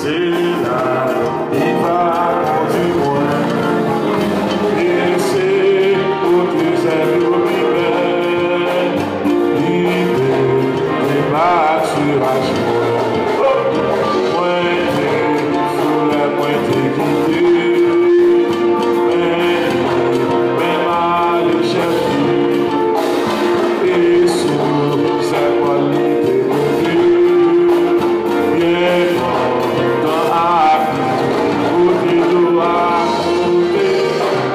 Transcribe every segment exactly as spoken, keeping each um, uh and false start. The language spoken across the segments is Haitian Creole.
Se la li va kondui mwen, e se kote zèb yo pi bèl, li te depatiraj mwen. Mwen te foule, mwen te kite, men li menm ale chèche. E sou zèpòl li te pote, byen kontan ak li, kote dlo a koule,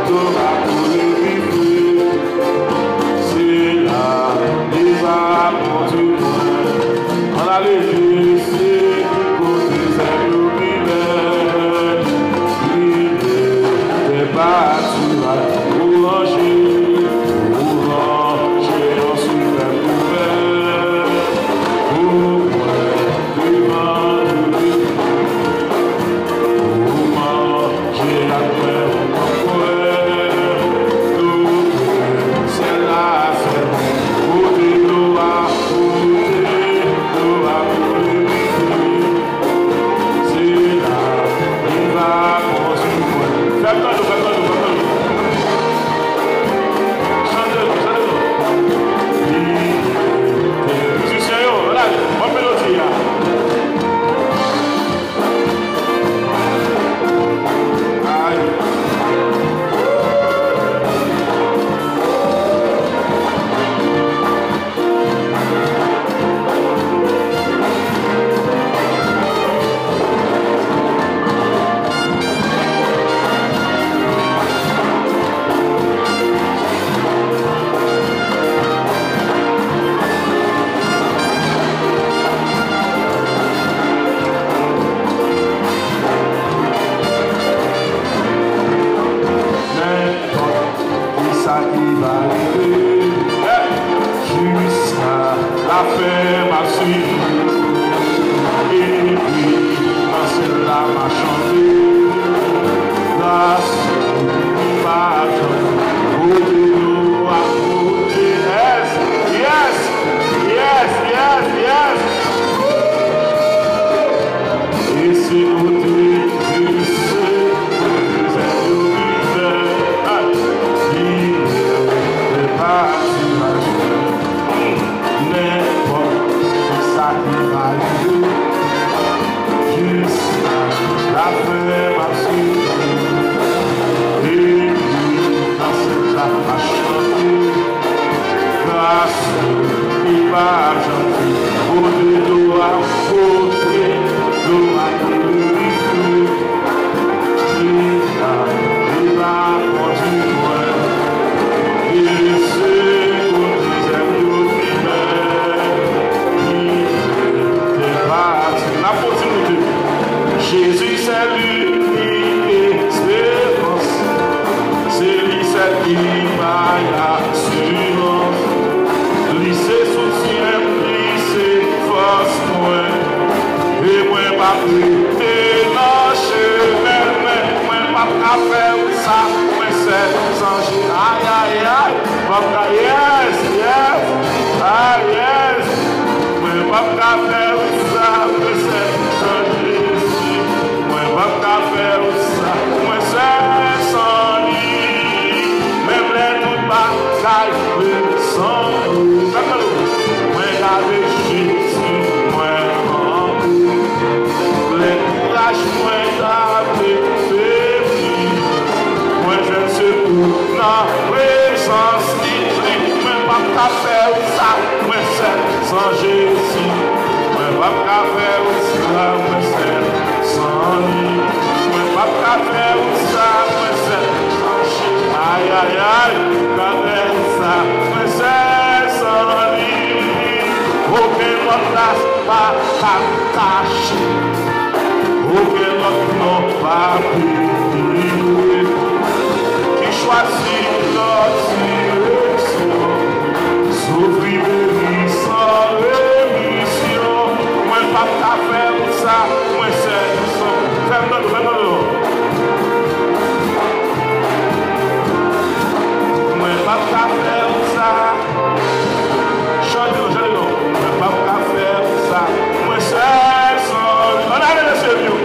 dlo a koule pi fre. Se la li va kondui mwen. Ann ale, se kote zèb yo pi bèl, li te depatiraj. Ou ranje, ou ranje yon sipèb nouvèl pou mwen devan nou. Ou manje ak mwen, ou pran kwè. Dlo syèl la sèvi, kote dlo a koule, dlo a koule pi fre. Se la li va kondui mwen. Fè m tande w, fè m tande w, fè m tande w. Chante non, chante non. Mizisyen yo, ann ale, ban m melodi a. Ay. Nenpòt kisa ki va rive, jiska lafen m ap swiv ou. Epi nan syèl la m ap chante, gras ou ki pa janm kote nou ap kote. Yes, yes, yes, yes, yes. E se kote, e se kote zèb yo pi bèl. Li lè pati la. Nenpòt kisa ki va rive, jiska lafen m ap swiv ou. Epi nan syèl la m ap chante, gras ou ki pa janm fin, kote dlo a, kote dlo a koule pi fre. Se la li va kondui mwen, e se kote zèb yo pi bèl, li te pati. N ap kontinye. Jezi se l'unique espérance, se li sèl ki bay asirans. Li se soutyen m, li se fòs mwen, e mwen p ap rete nan chemen, mwen, mwen p ap ka fè wout sa mwen sèl san Jezi. Ay, ay, ay, p ap ka, yes, yes, ay, yes. Mwen p ap ka fè wout sa mwen sèl san Jezi. Mwen p ap ka fè wout sa mwen sèl san li. Menm lè tout bagay resanble, mwen gade Jezi, mwen ankouraje. Lè kouraj mwen ta febli, mwen jwenn sekou nan prezans li. Mwen p ap ka fè wout sa mwen sèl san Jezi. Mwen p ap ka fè wout sa mwen sèl san li. Mwen p ap ka fè wout sa mwen sèl san Jezi. Ay, ay, ay, ka fè wout sa mwen sèl san li. Okenn lòt gras pa ka kache. Okenn lòt non pa delivre. Ki chwazi lòt direksyon, soufri, beni san remisyon. Mwen p ap ka fè wout sa mwen sèl san. Fè m tande, fè m tande non. Mwen p ap ka fè wout sa. Chante non, chante non. Mwen p ap ka fè wout sa mwen sèl san li. Ann ale, mesye m yo.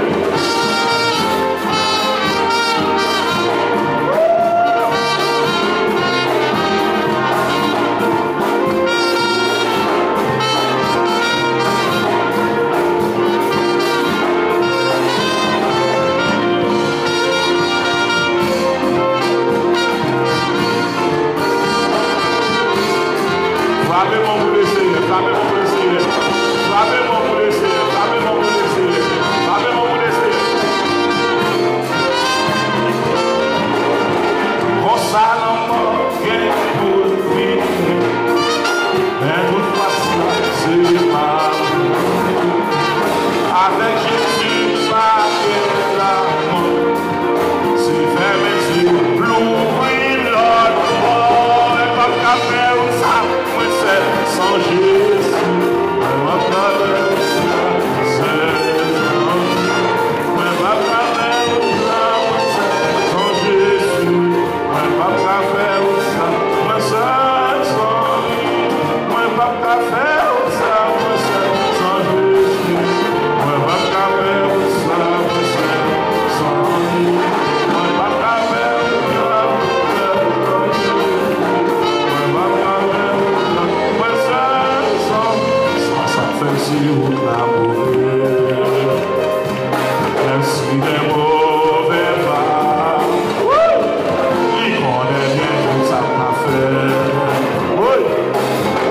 Sa move, menm si gen move pa, li konnen byen tout sa k ap fèt. Woy!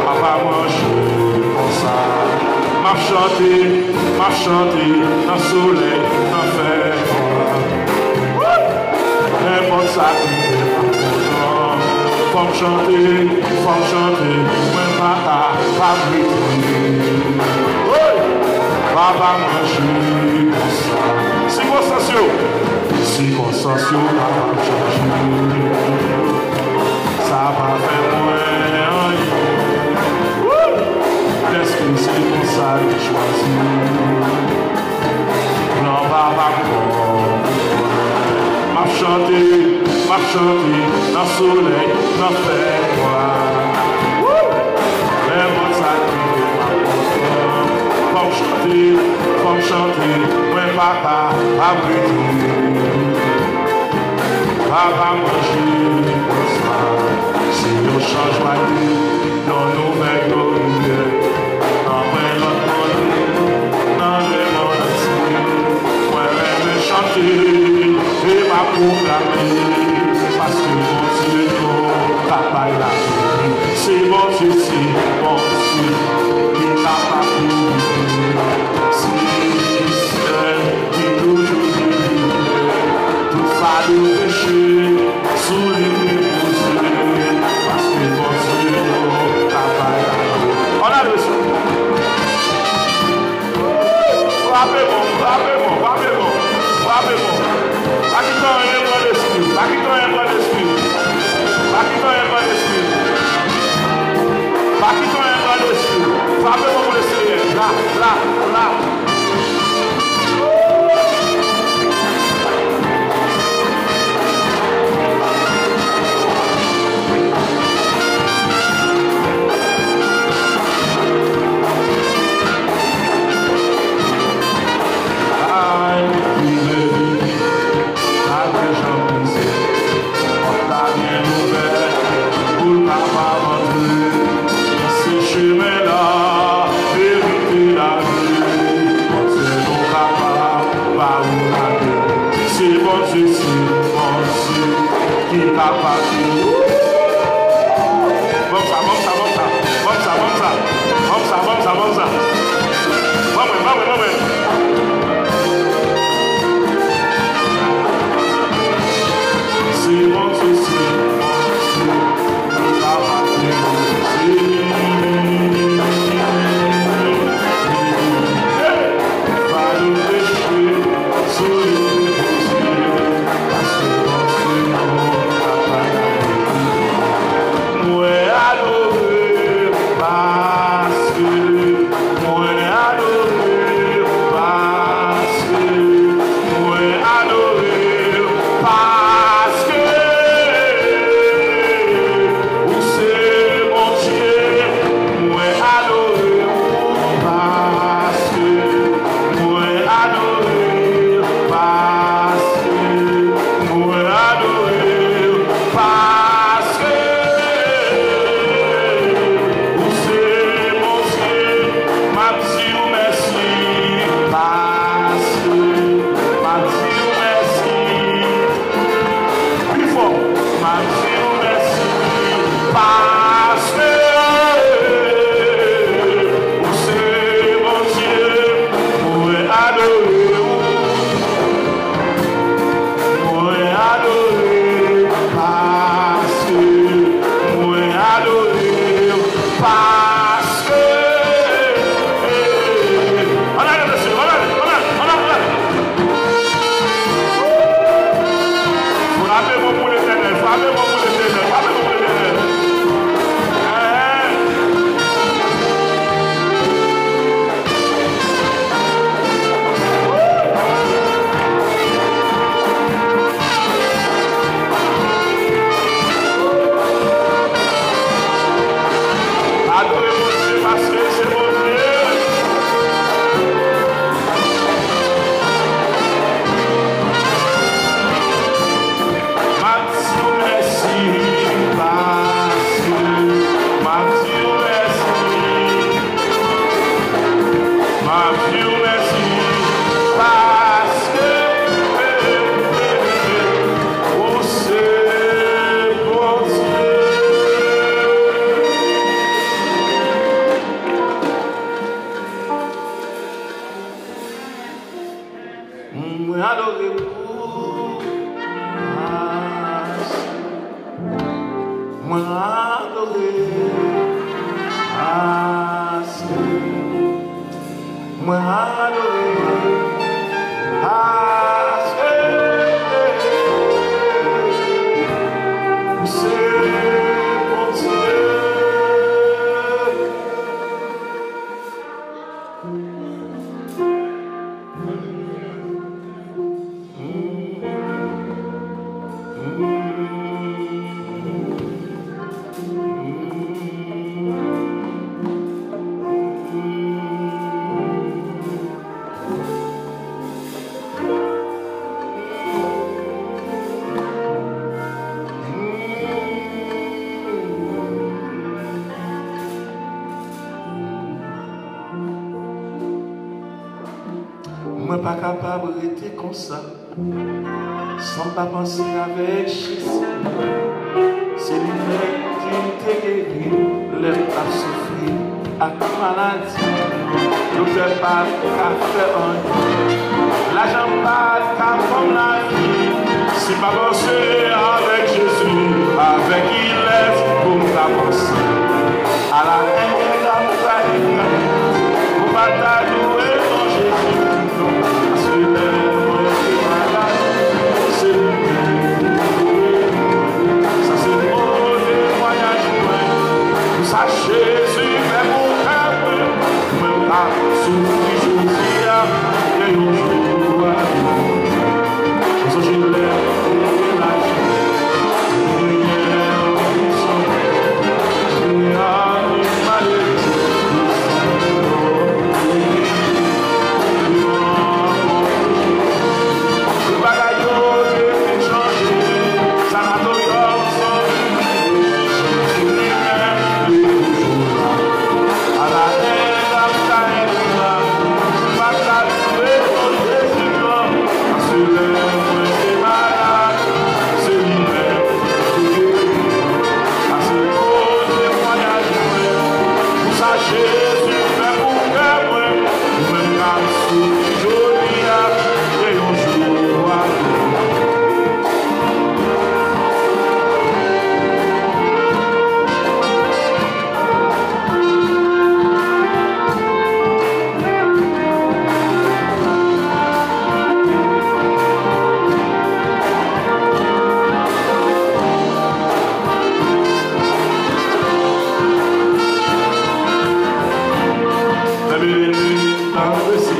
Papa manje konsa. M ap chante, m ap chante nan solèy, nan fènwa. Woy! Nenpòt sa ki te pa kontan. Fò m chante, fò m chante, mwen pa ka pa rete. Woy! Papa manje konsa. Sikonstans yo, sikonstans yo kapab chanje. Sa pa fè mwen anyen. Woy! Dèske se konsa li chwazi. Plan papa m pou mwen. M ap chante, m ap chante nan solèy, nan fènwa. Woo! Lè mòn sa ki te pa kontan. Fò m chante, fò m chante, mwen pa ka pa rete. Papa manje konsa, se yon chanjman de yon nouvèl glorye. Anpwen lòt mond, nan lemonn antye, mwen renmen chante e m ap pwoklame, paske Bondye nou ka bay lavi. Se Bondye, se Bondye ki kapab delivre. Se li sèl ki toujou delivre. Tout fado peche sou li repoze, paske Bondye nou ka bay lavi. Ann adrese. Frape bon, frape bon, frape bon, frape bon. Pa kite anyen pran lespri w, pa kite anyen pran lespri w. Pa kite anyen pran lespri w. Pa kite anyen pran lespri w. Frape bon pou Lesenyè. La, la, la. Ay, vin, vin, malgre jan m peze, pòt la byen ouvè, pou l kapab antre. Li se chemen la, verite, lavi. Di w mèsi paske ou se Bondye. Mwen adore ou, paske mwen adore, paske mwen adore, paske ou se Bondye. Mwen pa kapab rete konsa san m pa panse avèk Jezi. Se li menm ki te geri lè m t ap soufri ak maladi. Doktè pa t ka fè anyen. Lajan pa t ka ban m lavi. Si m pa panse avèk Jezi, avèk kilès pou m ka panse? Ala engra m ta engra, pou m pa ta louwe non Jezi, non, paske lè mwen te malad, se li menm ki te geri mwen. Sa se bon temwayaj mwen, pou sa Jezi fè pou kè mwen. Mwen k ap soufri jodi a, gen yon jou pou m ap ri. Mwen sonje lè m te lage, Senyè, ou te sanble mwen ak yon malere. Tout bagay yo te fin chanje, sanatoryòm, sanble Jezi li menm, li toujou la. Ala engra m ta engra, m pa ta louwe non Jezi non, paske lè mwen te malad, se li menm ki te geri mwen. Sa se bon temwayaj mwen, pou sa Jezi fè pou kè mwen. Ou menm k ap soufri jodi a, gen yon jou w ap ri. Lè m leve, m ta prese.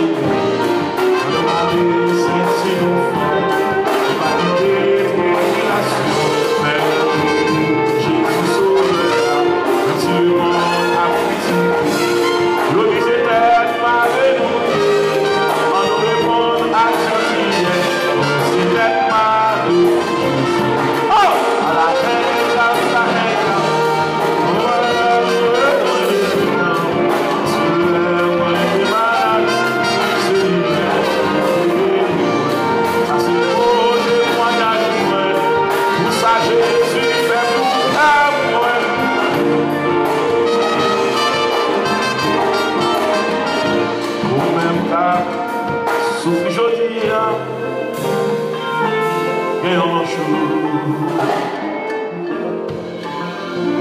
Mwen mande senti yon fòs, pa kite tribinasyon fè m bliye Jezi Sovè a. Nan ti lemonn ap kritike, yo vize tèt m, alelouya. An nou reponn ak chanti yè, se tèt m, alelouya. Oh! Ala engra m ta engra, mwen louwe non Jezi non. Sa se bon temwayaj mwen, pou sa Jezi fè pou kè mwen. Ou menm k ap soufri jodi a, gen yon jou.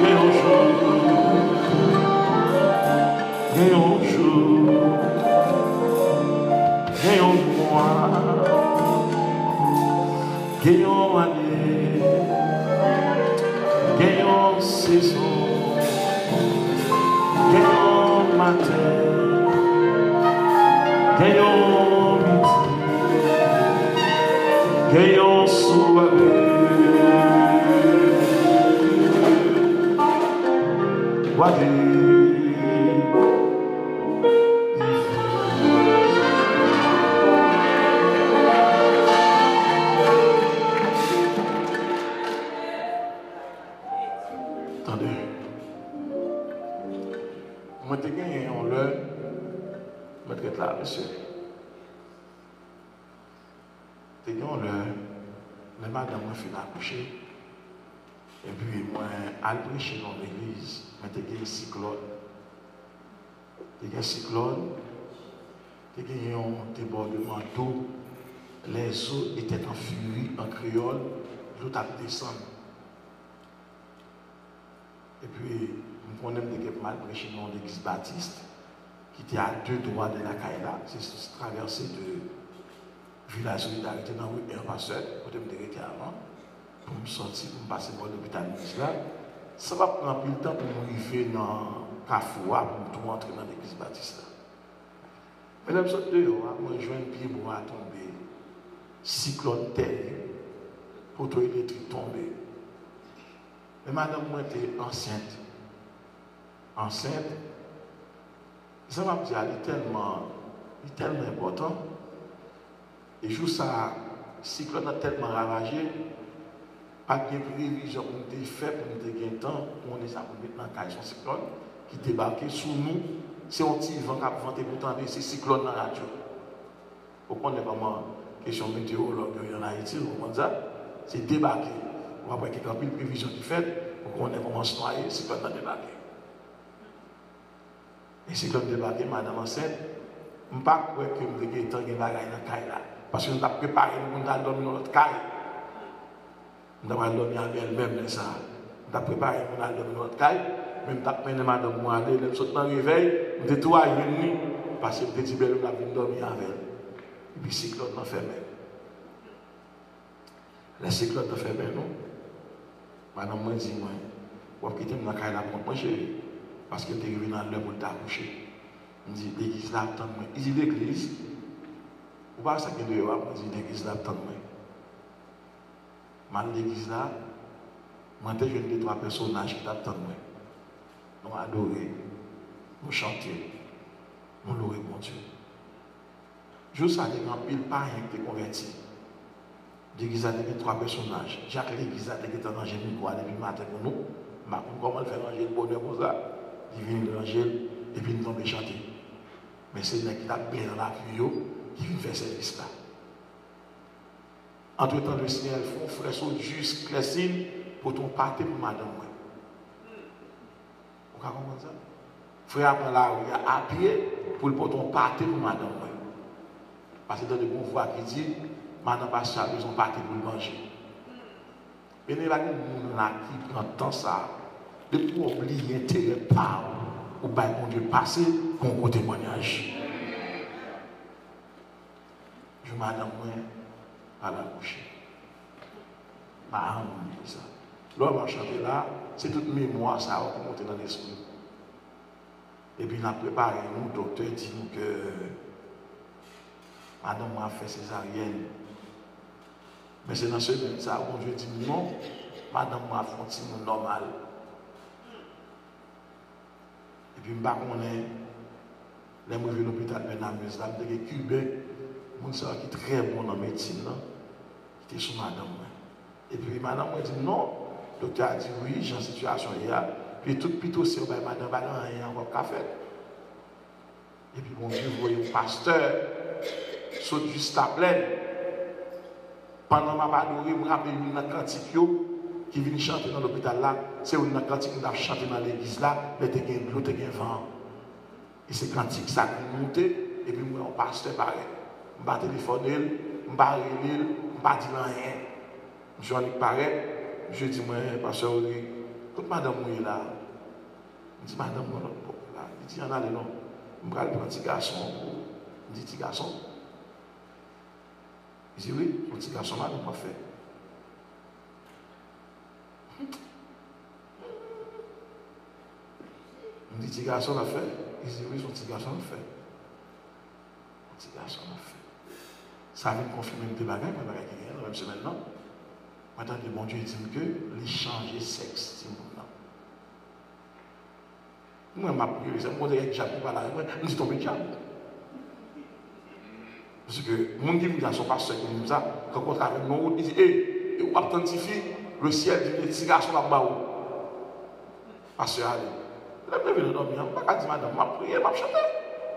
Gen yon jou, gen yon jou, gen yon mwa, gen yon ane, gen yon sezon, gen yon maten, gen yon midi, gen yon sware. Gade. Tande. Mwen te genyen yon lè, mwen t ret la, men Te gen yon lè, lè madanm mwen fin akouche, epi mwen al preche nan yon legliz, men te gen siklòn. Te gen siklòn, te gen yon debòdman dlo, les eaux étaient en furie an kreyòl, dlo t ap desann. Epi, m konnen m te gen pou m al preche nan yon legliz batis ki te a de dwa de lakay la, se travèse de Vilaj Solidarite nan ri Air Pasteur, kote m te rete avan, pou m sòti, pou m pase bò lopital Mis la. Sa p ap pran anpil tan pou m rive nan kafou a, pou m tou antre nan legliz batis la. Men lè m sot deyò a, mwen jwenn pyebwa a tonbe. Siklòn tèrib, poto elektrik tonbe. Men madanm mwen te ansent. Ansent. Sa m ap di a, li tèlman, li tèlman enpòtan. E jou sa a, siklòn nan tèlman ravaje, pa t gen previzyon pou n te fè, pou n te gen tan, pou konnen sa pou n met nan kay. Se yon siklòn ki debake sou nou. Se yon ti van k ap vante pou tande, se siklòn nan radyo. Ou konnen kòman kesyon metewològ yo ye ann Ayiti, ou konprann sa? Se debake. Ou ap wè gen anpil previzyon ki fèt, ou konnen kòman sitwayen, siklòn nan debake. E siklòn debake, madanm ansent, m pa kwè ke m te gentan gen bagay nan kay la. Paske nou t ap prepare nou pou n t al dòmi nan lòt kay. M ta pral dòmi avè l menm lè sa a. M t ap prepare pou n al dòmi nan lòt kay, men m t ap mennen madanm mwen ale. Lè m sot nan revèy, m te tou al jwenn li, paske m te di bèl m l ap vin dòmi avè l. Epi siklòn nan fèmen. Lè siklòn nan fèmen nou, madanm mwen di mwen, "W ap kite m nan kay la pou kont mwen, cheri, paske m te rive nan lè pou l t akouche." M di, "Legliz la ap tann mwen." Li di, "Legliz? Ou pa wè sa k gen deyò a?" Mwen di, "Legliz la ap tann mwen." M al legliz la, mwen te jwenn de twa pèsonaj ki t ap tann mwen. Nou adore, nou chante, nou loure Bondye. Jou sa a, te gen anpil payen ki te konvèti. Legliz la te gen twa pèsonaj. Jak legliz la te gentan ranje mikwo a depi maten pou nou. M pa konn kòman l fè ranje l bonè konsa. Li vin ranje l, epi n tonbe chante. Men se nèg ki t ap benyen nan lapli yo ki vin fè sèvis la. Antretan, Lesenyè fè yon frè sot jis klèsi l, pote yon pate pou madanm mwen. Ou ka konprann sa? Frè a pran lari a apye pou l pote yon pate pou madanm mwen. Paske tande gon vwa ki di, "Madanm pastè a bezwen yon pate pou l manje." Ebyen, pa gen moun la ki pran tan sa a. Depi w bliye enterè pa w, ou bay Bondye pase pou yon gwo temwayaj. Jou madanm mwen al akouche. Pa janm bliye sa. Lè m ap chante la, se tout memwa sa yo ki monte nan lespri m. Epi n ap prepare nou, doktè di nou ke madanm mwen ap fè sezaryèn. Men se nan semèn sa a, Bondye di m non, madanm mwen ap fè yon timoun nòmal. Epi m pa konnen, lè m rive lopital Bènamez la, m te gen Kiben, moun sa yo ki trè bon nan medsin nan, ki te sou madanm mwen. Epi madanm mwen di m non, doktè a di wi, jan sitiyasyon ye a, epi tout pito se yo bay madanm, pa gen anyen ankò k ka fèt. Epi Bondye voye yon pastè sot jis Laplèn. Pandan m ap adore, m raple youn nan kantik yo ki vin chante nan lopital la, se youn nan kantik m t ap chante nan legliz la, lè te gen dlo, te gen van. E se kantik sa ki monte, epi m wè yon pastè parèt. M pa telefòne l, m pa rele l, m pa di l anyen. Misye annik parèt, misye di mwen, "Pastè Rodrigue, kot madanm ou ye la?" M di, "Madanm mwen lòt bò la." Li di, "Ann ale non, m pral pran ti gason an pou ou." M di, "Ti gason?" Li di, "Wi, yon ti gason madanm w ap fè." M di, "Ti gason l ap fè?" Li di, "Wi, se yon ti gason l ap fè." Yon ti gason l ap fè. Sa vin konfime m de bagay, mwen, bagay ki genyen nan menm semèn nan. Mwen tande Bondye di m ke li chanje sèks timoun nan. Mwen, m ap priye, se m konn se dyab ki pale avèk mwen, m di, "Tonbe dyab." Paske moun ki vin di a se yon pastè ki vin di m sa, rankontre avè m nan wout, li di, "E, e w ap tann tifi, le syèl di ke ti gason l ap ba ou." Pastè ale. Lè m leve nan dòmi an, m pa ka di madanm, m ap priye, m ap chante.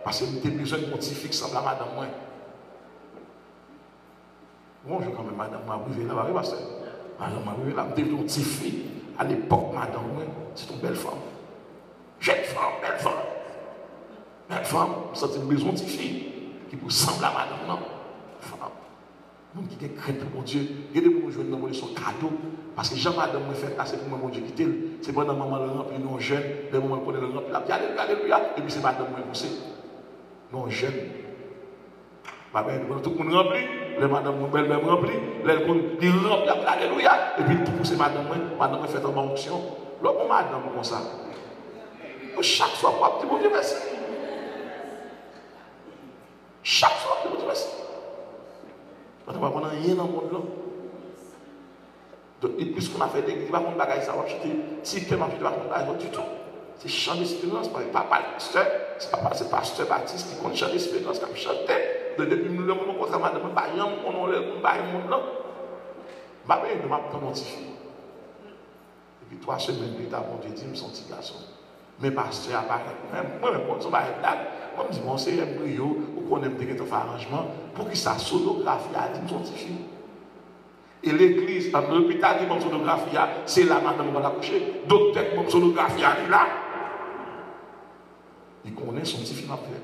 Paske m te bezwen yon ti fi ki sanble a madanm mwen. Bon, jou kanmenm, madanm mwen ap rive la, pa vre, pastè? Madanm mwen ap rive la, m te vle yon ti fi. Alepòk, madanm mwen, se yon bèl fanm. Jèn fanm, bèl fanm. Bèl fanm, m santi m bezwen yon ti fi ki pou sanble a madanm nan. Fanm. Moun ki gen krent pou Bondye, gen de moun ou jwenn nan Bondye se yon kado. Paske jan madanm mwen fèt la, se pou mwen Bondye kite l. Se pandan manman l ranpli l yon jèn, lè manman l konnen l ranpli, l ap di, "Alelouya, alelouya," epi se madanm mwen pouse. Yon jèn. Bagay, pandan tout moun ranpli, lè madanm mwen, bèlmè m ranpli, lè l konn, li ranpli, l ap di, "Alelouya," epi l tou pouse madanm mwen, madanm mwen fèt anba onksyon. Lè w gon madanm konsa, chak swa w ap di Bondye mèsi. Chak swa, Bondye mèsi. Pandan w pa konn anyen nan mond lan. Donk, li plis konn afè legliz, li pa konn bagay sa, w ap chante, ti kè m ap chante, pa konn bagay sa ditou. Se chan desperans, pa, pa, pa pastè, se pa, se pastè batis ki konn chan desperans, k ap chante. Donk, depi m lè mwen kontre madanm mwen, pa janm konnen lè l konn bagay mond lan. M pa benyen, m ap tann yon ti fi. Epi twa semèn pita, Bondye di m se yon ti gason. Men pastè a parèt. Mwen, mwen menm, konn se yon bagay blag. Mwen, m di, "Bon, Seyè, m priye w, ou konnen m te gentan fè aranjman. Poukisa sonografi a di m se yon ti fi?" E legliz, an, lopital ki ban m sonografi a, se la madanm mwen pral akouche. Doktè ki ban m sonografi a, li la. Li konnen se yon ti fi m ap fè.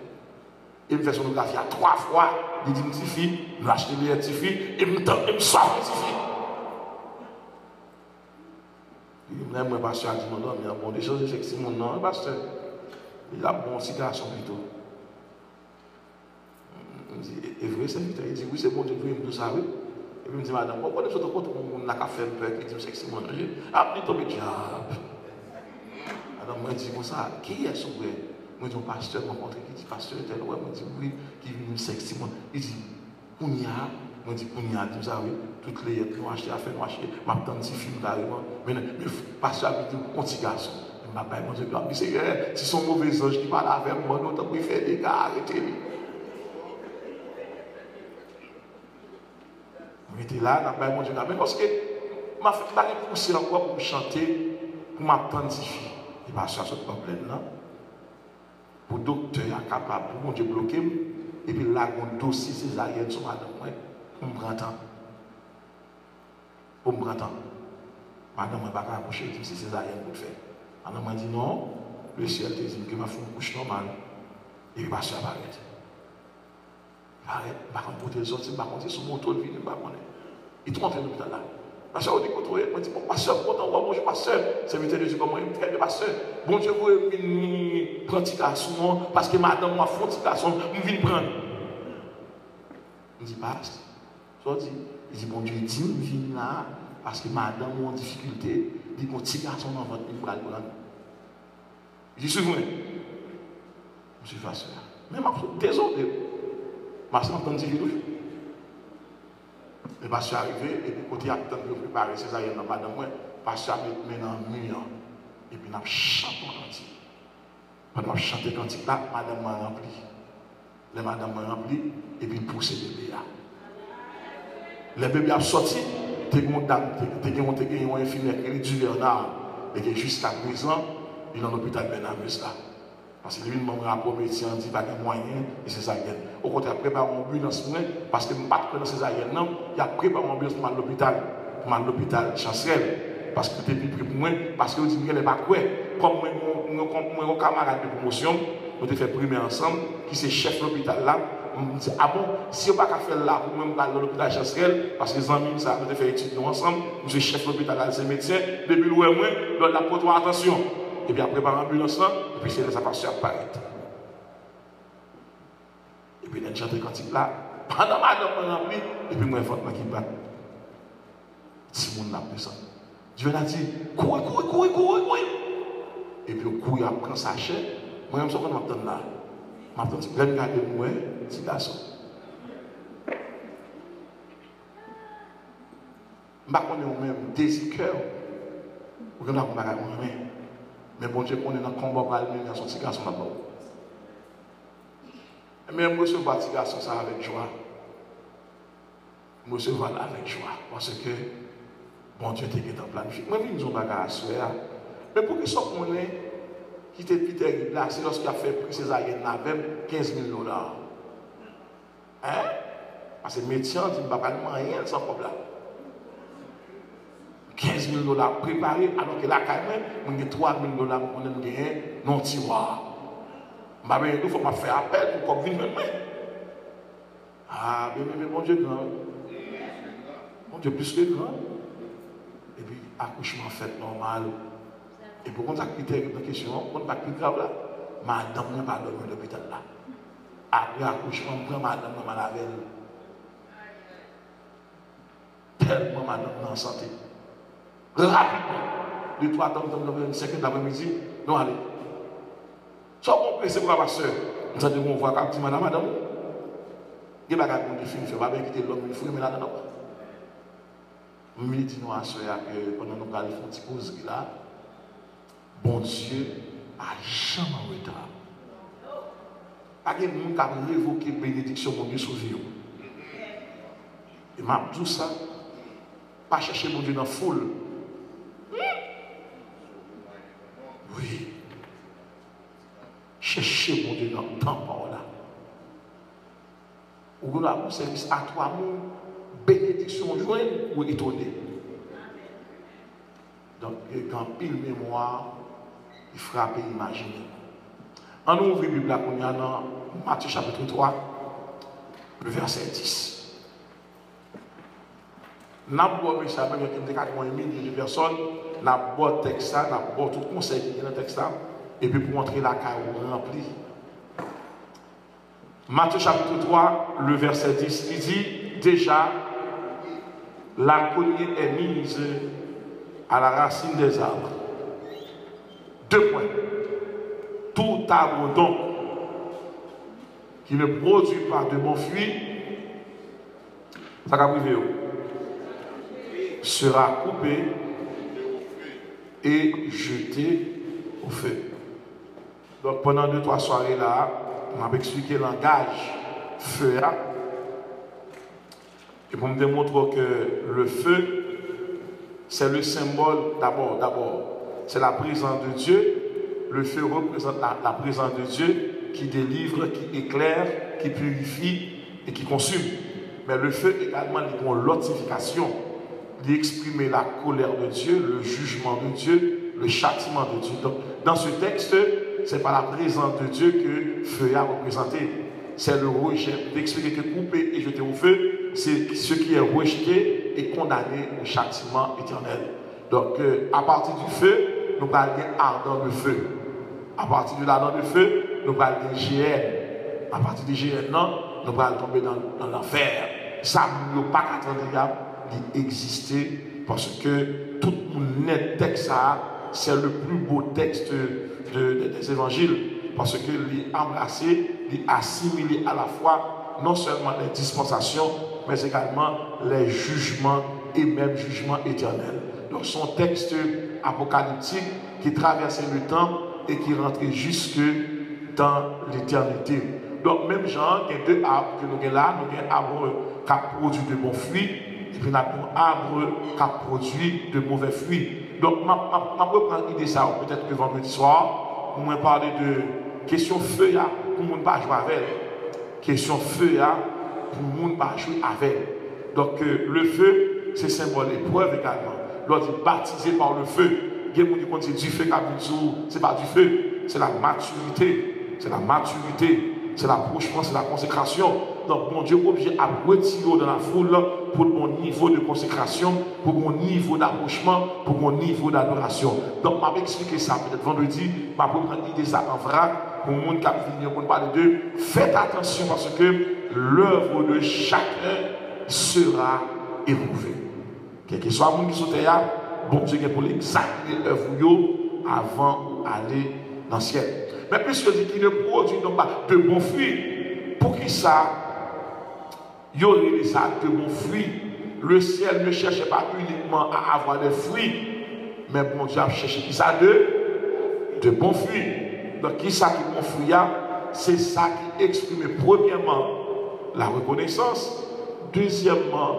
E m fè sonografi a twa fwa, li di m ti fi, m achte liyèt ti fi, e m tan, e m sòf yon ti fi. Epi lè m wè pastè a di m, "An, dòmi an, bon, de chanje sèks timoun nan, wi, pastè. Li ap bon ti gason pito." M di, "E, e vre, sèvitè?" Li di, "Wi, se Bondye ki voye m di w sa, wi." Epi m di, "Madanm, bon, konnen sot kote yon moun la k ap fè m pè, ki di m sèks timoun nan, wi." Ap li tonbe dyab. Madanm mwen di konsa, "Kiyès ou wè?" Mwen di, "Yon pastè m rankontre ki di pastè entèl wè mwen." Di, "Wi, ki vin di m sèks timoun." Li di, "Kounye a," mwen di, "Kounye a, di m sa wi, tout leyèt nou achte, afè nou achte, m ap tann ti fi m kareman." Men, men pastè a vin di m yon ti gason. M ap bay Bondye glwa, m di, "Seyè, si se yon move zanj ki pale avè m, ban nou tanpri fè dega, arete li." M rete la, n ap bay Bondye glwa. Men paske m ap fè, m pa gen pouse ankò pou m chante, pou m ap tann ti fi. E pastè a sot pran plèn nan. Pou doktè a kapab, pou Bondye bloke m, epi l lage yon dosye sezaryèn sou madanm mwen, pou m pran tan. Pou m pran tan. Madanm mwen pa ka akouche, li di m se sezaryèn pou l fè. Madanm mwen di, "Non, lesyèl te di m ke m ap fè yon kouch nòmal." Epi pastè a parèt. Parèt, m pa konn kote l sòti, m pa konn si sou moto l vini, m pa konnen. Li tou antre lopital la. Pastè, ou di kote w ye? Mwen di, "Bon, pastè, m kontan wè w, bonjou, pastè." Sèvitè Jezi, kòman w ye? M trè byen, pastè. Bondye voye m vin pran ti gason an, paske madanm mwen ap fè yon ti gason, m vin pran l. M di, "Pastè, sa w di?" Li di, "Bondye di m vin la, paske madanm ou an difikilte, li gon ti gason nan vant li, m pral pran l." Li swiv mwen. M swiv pastè a. Men m ap dezole. Pastè m ap tann ti fi toujou. Men pastè a rive, epi kote y ap tann pou yo prepare sezaryèn nan madanm mwen, pastè a met men nan mi an. Epi n ap chante yon kantik. Pandan m ap chante kantik la, madanm mwen ranpli. Lè madanm mwen ranpli, epi l pouse bebe a. Lè bebe a ap sòti, te gen yon dam, te, te gen yon, te gen yon enfimyè ki rele Duvernard, e ke jiskaprezan, li nan lopital Bernabus la. Paske li vin ban m rapò medsen an di pa gen mwayen, e sezaryèn. Okontrè, y ap prepare yon anbilans pou mwen, paske m pa t kwè nan sezaryèn nan, y ap prepare yon anbilans pou m al lopital, pou m al lopital Chansrèl, paske li te pi pre pou mwen, paske yo di m genlè pa kwè. Kòm mwen, mwen, mwen, kòm mwen, yon kamarad de pwomosyon m, nou te fè primè ansanm, ki se chèf lopital la. M di, "A bon, si yo pa ka fè l la pou mwen, m pral nan lopital Chansrèl, paske zanmi m sa, nou te fè etid nou ansanm, misye chèf lopital la, l se medsen, depi l wè mwen, lòd la pote yon atansyon." Epi apre pa anbilans lan, epi se lè sa pastè ap parèt. Epi lè n chante kantik la, pandan madanm mwen ranpli, epi m wè vant mwen ki bat. Timoun nan ap desann. Juvena di, "Kouri, kouri, kouri, kouri, kouri!" Epi yo kouri ap pran sachè. Mwen menm, sa w konn m ap tann la? M ap tann ti, lè m gade m wè ti gason. M pa konnen ou menm, dezi kè w, ou gen dwa gon bagay ou renmen. Men Bondye konnen nan konba w pral mennen an, se yon ti gason l ap ba w. Men m resevwa ti gason sa a avèk jwa. M resevwa l avèk jwa, paske Bondye te gentan planifye. Mwen vin di yon bagay aswè a. Men poukisa w konnen Ki te pi tèrib la, se lòske y ap fè pri sezaryèn nan avè m, kenz mil dola. Hein? Paske medsen an di m pa pral manyen l san kòb la. Kenz mil dola prepare, alòske lakay mwen, mwen gen twa mil dola m konnen m genyen nan yon tiwa. M pa benyen tou, fòk m ap fè apèl pou kòb vin jwenn mwen. Ah, byeneme, Bondye gran, wi. Bondye plis ke gran. Epi, akouchman fèt nòmal. Epi, ou konn sa k pi tèrib nan kesyon an, ou konn sa k pi grav la? Madanm mwen pa dòmi lopital la. Apre akouchman, m pran madanm mwen, m al avè l. Tèlman madanm nan an sante. Rapidman, de twa tan, tan, tan, senk èd apremidi, nou ale. Sa w konn prese pou la, pastè? M tande yon vwa k ap di, "Madanm, madanm ou." Gen bagay Bondye fin fè, pa byen kite lòm vin foure men ladan, non. M vle di nou aswè a ke pandan nou pral fè yon ti koze la, Bondye pa janm an reta. Pa gen moun k ap revoke benediksyon Bondye sou vi w. E m ap di w sa, pa chèche Bondye nan foul. Wi. Chèche Bondye nan tan pa w la. Ou gen dwa pou sèvis a twa moun, benediksyon w jwenn, ou etone. Donk, gen anpil memwa ki frape imajinè nou. Ann nou ouvri Bib la kounye a nan Matye chapit twa, le vèsè dis. N ap ba w mesaj la, menm jan m te ka gen yon milye de pèsòn, n ap ba w tèks la, n ap ba w tout konsèy ki gen nan tèks la, epi pou w antre lakay ou ranpli. Matthieu chapitre trois, le verset dix, li di, déjà, la cognée est mise à la racine des arbres. Deux points. Tout arbre donc qui ne produit pas de bons fruits, sa ka prive yo, sera coupé et jeté au feu. Donk, pandan de twa sware la, m ap eksplike langaj feu a. E pou m demontre w ke le feu, c'est le symbole, d'abord, d'abord, c'est la présence de Dieu. Le feu représente la, la présence de Dieu qui délivre, qui éclaire, qui purifie et qui consume. Men le feu également, li gen yon lòt siyifikasyon. Li eksprime la colère de Dieu, le jugement de Dieu, le châtiment de Dieu. Donc, dans ce texte, c'est pas la présence de Dieu que feu a représenté. C'est le rejet. Li eksplike ke coupé et jeté au feu, c'est ce qui est rejeté et condamné au châtiment éternel. Donk, euh, apati di fe, nou pral gen ardent de feu. Apati de ardent de feu, nou pral gen jeyèn. Apati de jeyèn nan, nou pral tonbe nan, nan lanfè. Sa moun yo pa ka tande a, li egziste, paske tout moun nèt tèks sa a, c'est le plus beau texte de, de, des évangiles, paske li anbrase, li asimile à la fois non seulement les dispensations, mais également les jugements et même jugement éternel. Donk, se yon tèks apokaliptik ki travèse le tan e ki rantre jiske dan letènite. Donk, menm jan an, gen de ab ke nou gen la, nou gen ab k ap pwodui de bon fwi, epi n ap gen yon ab k ap pwodui de movè fwi. Donk, m ap, m ap, m ap reprann ide sa yo, petèt ke vandredi swa, pou mwen pale de kesyon fe a, pou moun pa jwe avè l. Kesyon fe a, pou moun pa jwe avè l. Donk, euh, le feu, se senbòl eprèv egalman. Lè w di baptisé par le feu, gen moun ki konn se dife k ap vin sou ou, se pa dife, se la matirite, se la matirite, se rapwochman, se la konsekrasyon. Donk, Bondye oblije ap retire w nan lafoul pou l gen yon nivo de konsekrasyon, pou l gen yon nivo d apwochman, pou l gen yon nivo d adorasyon. Donk, m ap eksplike sa petèt vandredi, m ap reprann ide sa an vrak pou moun k ap vini, yo konn pale de, faites attention parce que l'œuvre de chacun sera éprouvée. Kèlkeswa moun ki sou tè a, Bondye gen pou l egzamine èv ou yo avan ou ale nan syèl. Men plis yo di ki ne produit donc pas de bons fruits. Poukisa yo rele sa de bons fruits? Le ciel ne cherche pas uniquement à avoir des fruits, men Bondye ap chèche kisa? De, de bons fruits. Donk, kisa ki bon fwi a? Se sa ki eksprime, premyèman, la rekonesans, dezyèmman,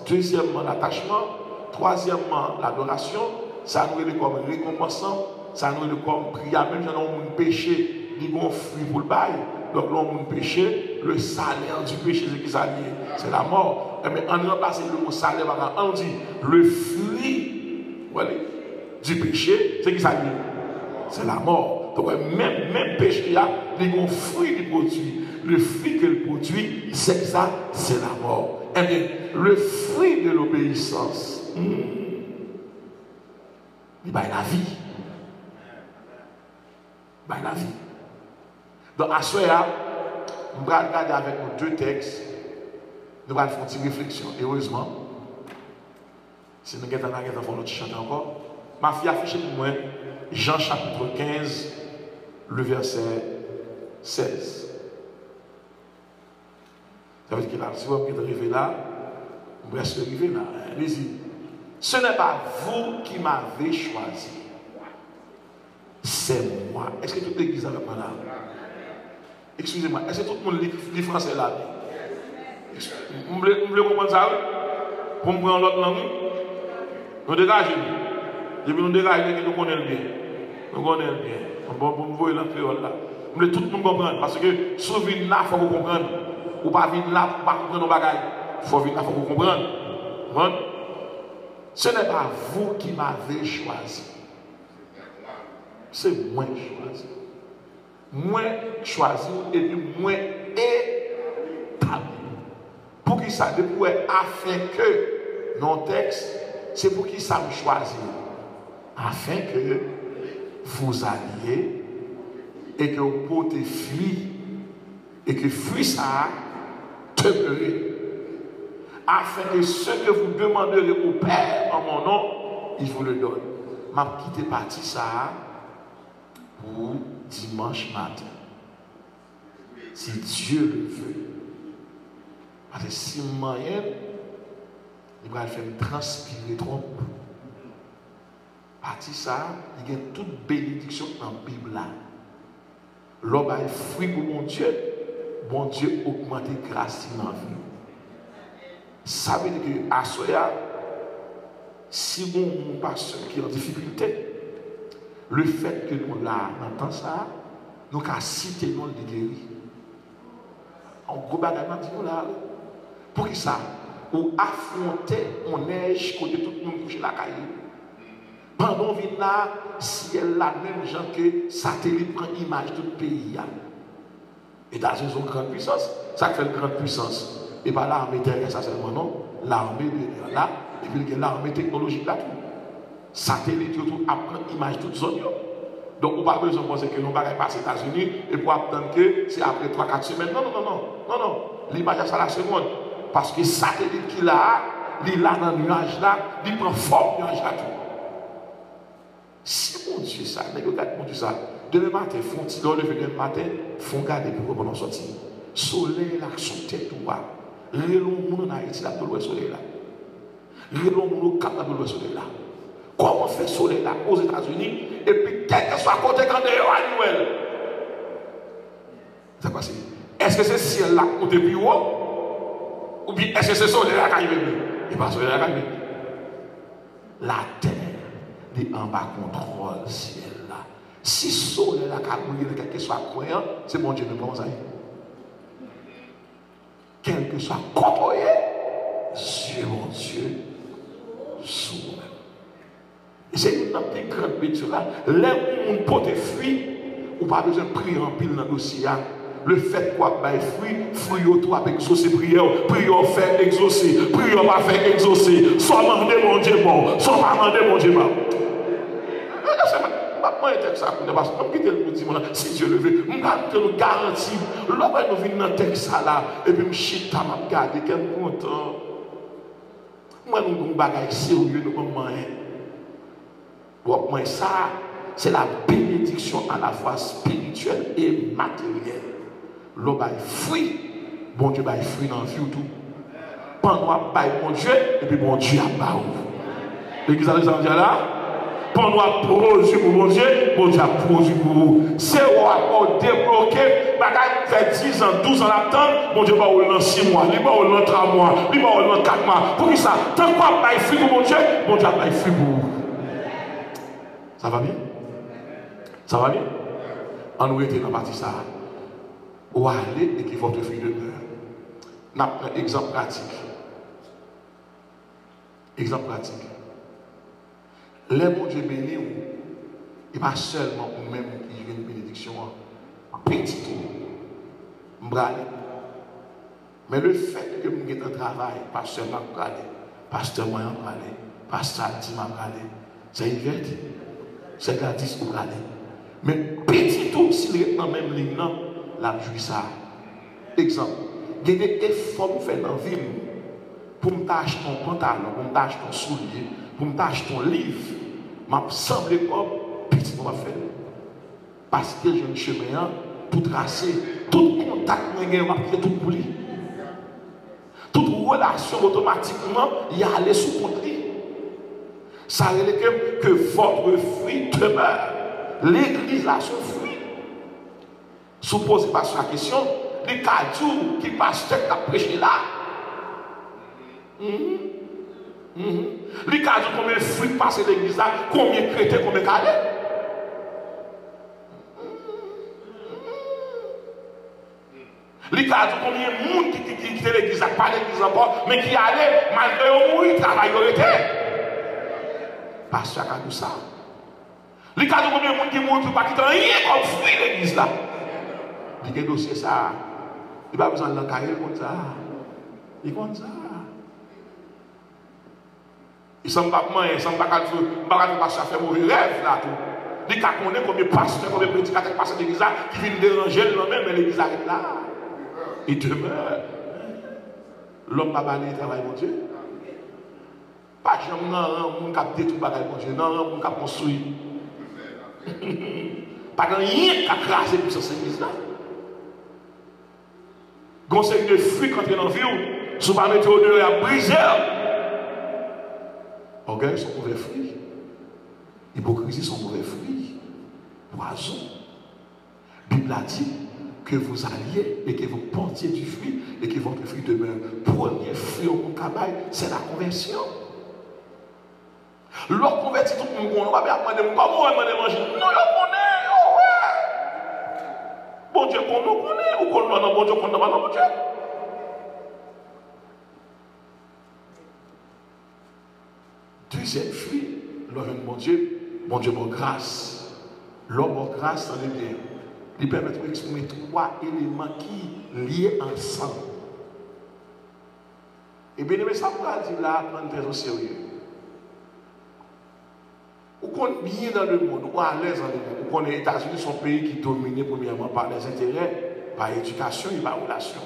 dezyèmman, latachman, twazyèmman, ladorasyon, sa nou rele kòm rekonpansan, Sa nou rele kòm pri a, menm jan lè yon moun peche, li gen yon fwi pou l bay. Donk, lè yon moun peche, le salaire du péché, se ki sa l ye? Se lamò. Enben, ann ranplase le mo salaire pa, ann di le fruit, w wè li, du péché, se ki sa l ye? Se lamò. Donk, w wè, menm, menm peche a, li gen yon fwi li pwodui. Le fruit ke l pwodui, se ki sa? Se lamò. Enben, le fruit de l'obéissance, hmm, li bay lavi. Bay lavi. Donk, aswè a, m pral gade avèk nou de tèks. Nou pral fè yon ti refleksyon. Erezman, si nou gentan, n a gentan fè yon lòt ti chante ankò. Mafi afiche pou mwen Jan chapit kenz, le vèsè sèz. Sa vle di ke la, si w wè m gentan rive la, m prèske rive la. Li di, ce n'est pas vous qui m'avez choisi, c'est moi. Èske tout legliz avèk mwen la? Excusez-moi, èske tout moun li, li fransè la? M vle, m vle konprann sa, wi. Pou m pran yon lòt lang, wi. Nou degaje nou. Depi nou degaje, nou konnen l byen. Nou konnen l byen. Bon, pou m voye l an kreyòl la. M vle tout moun konprann, paske si w vin la, fòk ou konprann. Ou pa vin la pou w pa konprann yon bagay. Fò w vin la, fòk ou konprann. Konprann? Ce n'est pas vous qui m'avez choisi. Se mwen ki chwazi. Mwen chwazi w epi mwen etabli w. Poukisa? Depi w wè afin ke nan yon tèks, se poukisa m chwazi w? Afin que vous alliez et que vous portez fruit, et que fruit sa a demeure, afin que ce que vous demanderez au Père en mon nom, il vous le donne. M ap kite pati sa a pou dimanch maten. Si Dieu le veut. Paske si m manyen l, li pral fè m transpire twòp. Pati sa a, li gen tout benediksyon k nan Bib la. Lè w bay fwi pou Bondye, Bondye ogmante gras li nan vi w. Sa vle di ke aswè a, si gon moun pastè ki an difikilte, lefèt ke nou la nan tan sa a, nou ka site non l, li geri. Yon gwo bagay m ap di nou la, wi. Poukisa? Ou afwonte yon nèj kote tout moun kouche lakay yo. Pandan w vin la, syèl la menm jan ke satelit pran imaj tout peyi a. Etazini se yon gran pwisans. Sa k fè l gran pwisans? E pa lame tèrès la sèlman, non. Lame de lè la, epi l gen lame teknolojik la tou. Satelit yo tou ap pran imaj tout zòn yo. Donk, ou pa bezwen panse ke yon bagay pase Etazini epi w ap tann ke se apre twa, kat semèn. Non, non, non, non. Non, non. Limaj a sa la segonn. Paske satelit ki la a, li la nan nyaj la, li pran fòm nyaj la tou. Si Bondye sa, nèg yo gad Bondye sa, demen maten, fè yon ti, lè w leve demen maten, fè yon gade pou w wè pandan w sòti. Solèy la sou tèt ou a. Rele yon moun ann Ayiti, l ap di w l wè solèy la. Rele yon moun Okap, l ap di w l wè solèy la. Kòman fè solèy la Ozetazini, epi kèlkeswa kote k andeyò a, li wè l? Sa k pase? Èske se syèl la k moute pi wo? Oubyen èske se solèy la k rive pi wo? E pa solèy la k rive pi wo. Latè, li anba kontwòl syèl la. Si solèy la ka briye nan kèlkeswa kwen an, se Bondye menm, kòman sa ye? Kèlkeswa kote w ye, zye Bondye sou ou menm. E se youn nan pi gran benediksyon la. Lè yon moun pote fwi, ou pa bezwen priye anpil nan dosye a. Lefèt ke w ap bay fwi, fwi yo tou ap egzose priyè w. Priyè w fè egzose, priyè w pa fè egzose. Sa w mande, Bondye ba w. Sa w pa mande, Bondye ba w. Gade sa, m ap manyen tèks sa kounye a, paske m kite l pou dimanch la, si Dye le ve. M ka kite nou garanti, lè w wè nou vin nan tèks sa la, epi m chita, m ap gade, kè m kontan. M wè nou gen yon bagay serye nou konn manyen. W ap manyen sa, se la bénédiction à la fois spirituelle et matérielle. Lè w bay fwi, Bondye bay fwi nan vi w tou. Pandan w ap bay Bondye, epi Bondye ap ba ou. Legliz a, legliz a, la, pandan w ap pwodui pou Bondye, Bondye ap pwodui pou ou. Se ou ap debloke bagay, fè diz an, douz an l ap tann, Bondye ba ou l nan sis mwa, li ba ou l nan twa mwa, li ba ou l nan kat mwa. Poukisa? Tank w ap bay fwi pou Bondye, Bondye ap bay fwi pou ou. Sa va byen? Sa va byen? Ann nou rete nan pati sa a. Ou ale e ke votre fruit demeure. N ap pran egzanp pratik. Egzanp pratik. Lè Bondye beni w, e pa sèlman ou menm ki jwenn benediksyon an. Pitit ou, m prale. Men lefètke m gentan travay, pastè Mak prale, pastè Mayan prale, pastè Altima prale, sè Ivèt, sè Gladys ou prale. Men pitit ou, si l ret nan menm liy nan, l ap jwi sa. Egzanp, gen de efò m fè nan vi m pou m ta achte yon pantalon, pou m ta achte yon soulye, pou m ta achte yon liv, m ap sanble kòb, pitit mwen m ap fè l. Paske l jwenn chemen an pou trase. Tout kontak mwen gen yo, m ap kite tout pou li. Tout relasyon otomatikman y ale sou kont li. Sa rele ke, que votre fruit demeure. Legliz la se yon fwi. Si w poze pastè a kesyon, li ka di w ki pastè k ap preche la. Mhm. Mhm. Li ka di w konbyen fwi k pase legliz la, konbyen k rete, konbyen k ale. Li ka di w konbyen moun ki, ki, ki kite legliz la, k pa legliz ankò, men ki ale, malgre yo mouri, travay yo rete. Pastè a ka di w sa. Li ka di w konbyen moun ki mouri pou pa kite anyen kòm fwi legliz la. Li gen dosye sa a. Li pa bezwen al nan kaye, li konn sa a. Li konn sa a. E san m p ap manyen, san m pa ka di, m pa ka di pastè a fè move rèv la tou. Li ka konnen konbyen pastè, konbyen predikatè k pase legliz la, ki vin deranje l nan men, men legliz la ret la. Il demeure. Lòm pa balaye travay Bondye. Pa janm nan ran moun k ap detwi bagay Bondye, nan ran moun k ap konstwi. Pa gen anyen k ka kraze pwisans legliz la. Gon seri de fwi k antre nan vi w, si w pa mete yo deyò, y ap brize w. Ògèy se yon move fwi. Ipokrizi se yon move fwi. Pwazon. Bib la di, que vous alliez et que vous portiez du fruit et que votre fruit demeure. Premye fwi yon moun ka bay, se la konvèsyon. Lè w konvèti, tout moun konnen, ou pa bezwen ap mande moun, "Kòman w ye?" Mande evanjil. Non, yo konnen, yo wè. Bondye konnen, ou konnen, ou konn lwa nan Bondye, ou konn lwa pa nan Bondye. Dezyèm fwi, lè w jwenn Bondye, Bondye ba w gras. Lè w ba w gras, tande byen, li pèmèt ou eksprime twa eleman ki lye ansanm. E byeneme, sa m pral di la, pran trè o serye. Ou konn byen dans le monde, ou alèz dans le monde, ou konnen Etazini se yon peyi ki domine premyèman pa lèzenterè, pa edikasyon e pa relasyon.